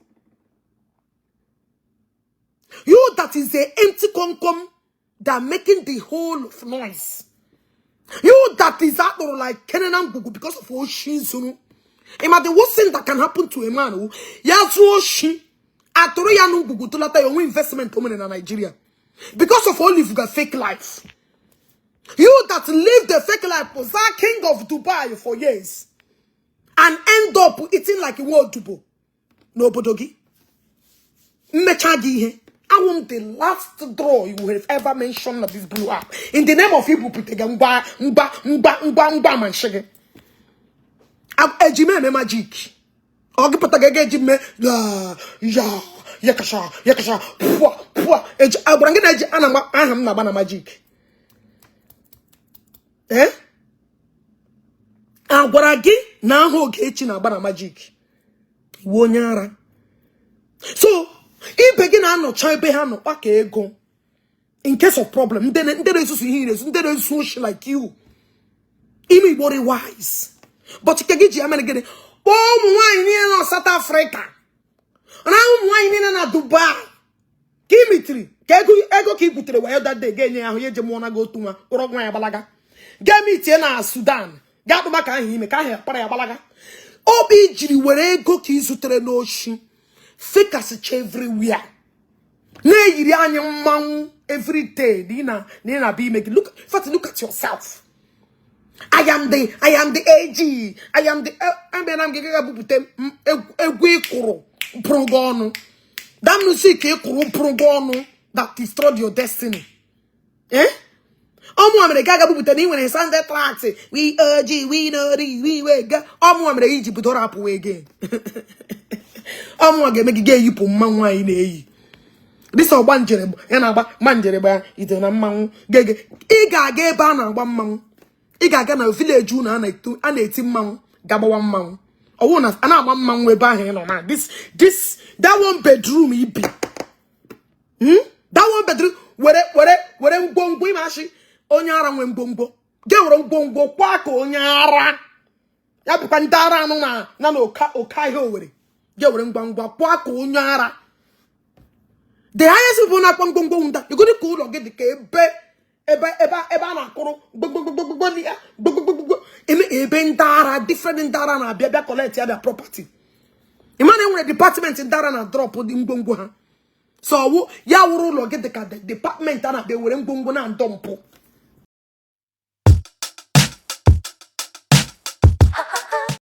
You that is a empty komkom that making the whole of noise. You that is akpụrụ like Kenena Ngwugwu because of oshi zuru. Ịma the worst thing that can happen to a man wụ ya zuo oshi atụrụ ya na ngwugwu tụlata ya onwe investment o mere na Nigeria because of olive ga fake life. You that lived a fake life, was king of Dubai for years and end up eating like nwa odibo n'obodo gị. Mmecha gị ihe. Awụ m the last draw you have ever mentioned na this blue app in the name of ibupụta gị ngwa ngwa ngwa ngwa ngwa ma nshi gị. Eji m eme magic. Ọ gị pụta gị ga-eji mme ya ya yakasha yakasha pụa pụa. Eji agwara gị na eji ana aha m na-agba na magic. Eh? Agwara gị na aha Ogechi na-agba na magic. Iwu onye ara. So ibe gị na-anọcha ebe ha nọ kpaka ego in case of problem. Ndị na-esusu ihe na-esu, ndị na-esu oshi like you, ime Igbo dị wise, but nke gị ji ya mere gịnị? Kpọọ ụmụ nwaanyị niile nọ South Africa na ụmụ nwaanyị niile na Dubai ka ị mitiri ka ego ego ka ị butere wayo that day, ga-enye ya ahụ ya eje mụọ na gị otu nwa kpọrọ nwa ya gbalaga, gaa mitie na Sudan, gaa kpụba ka ahụ ime ka ahụ kpara ya gbalaga. Obi jiri were ego ka ị zutere n'oshi fekasịcha everywhere, na-eyiri anyị mmanwụ everyday na ị na-abịa ime gị. Look, in fact, look at yourself. I am the AG. I am the abịara m gị ga bupụta egwu ịkụrụ bụrụ gị ọnụ, that music ịkụrụ bụrụ gị ọnụ that destroyed your destiny. Eh, ọmụwa mere gị aga bupụta na ị nwere Sunday tracks. We OG, we know the we we ga. Ọmụwa mere iji bido rap wee again. Ọmụwa ga-eme gị ga-eyipụ mmanwụ anyị na-eyi dịsa ọgba njere ya na-agba ma njere gba ite na mmanwụ gege. Ị ga-aga ebe a na-agba mmanwụ, ị ga-aga na village unu a na-eti mmanwụ, ga-agbawa mmanwụ. Ọwụ na a na-agba mmanwụ ebe ahụ ị nọ na this that one bedroom ibi. That one bedroom, were were were ngwongwo ime achị onye ara nwe ngwongwo ga were ngwongwo kwa ka onye ara ya bụkwa ndị ara anụ na oke ahịa Owere ga were ngwa ngwa kwa ka onye ara. The highest people na-akpọ ngwongwo nda egodi ka ụlọ gị dị ka ebe ebe ebe ebe a na-akụrụ gbogbogbogbogbogbo ya gbogbogbogbo eme ebe ndị ara, different ndị ara na-abịa bịa collect ya their property. Ị ma na enwere department ndị ara na drop dị ngwongwo ha. So ọwụ ya wụrụ ụlọ gị dị ka the department a na-abịa were ngwongwo na ndọ mpụ.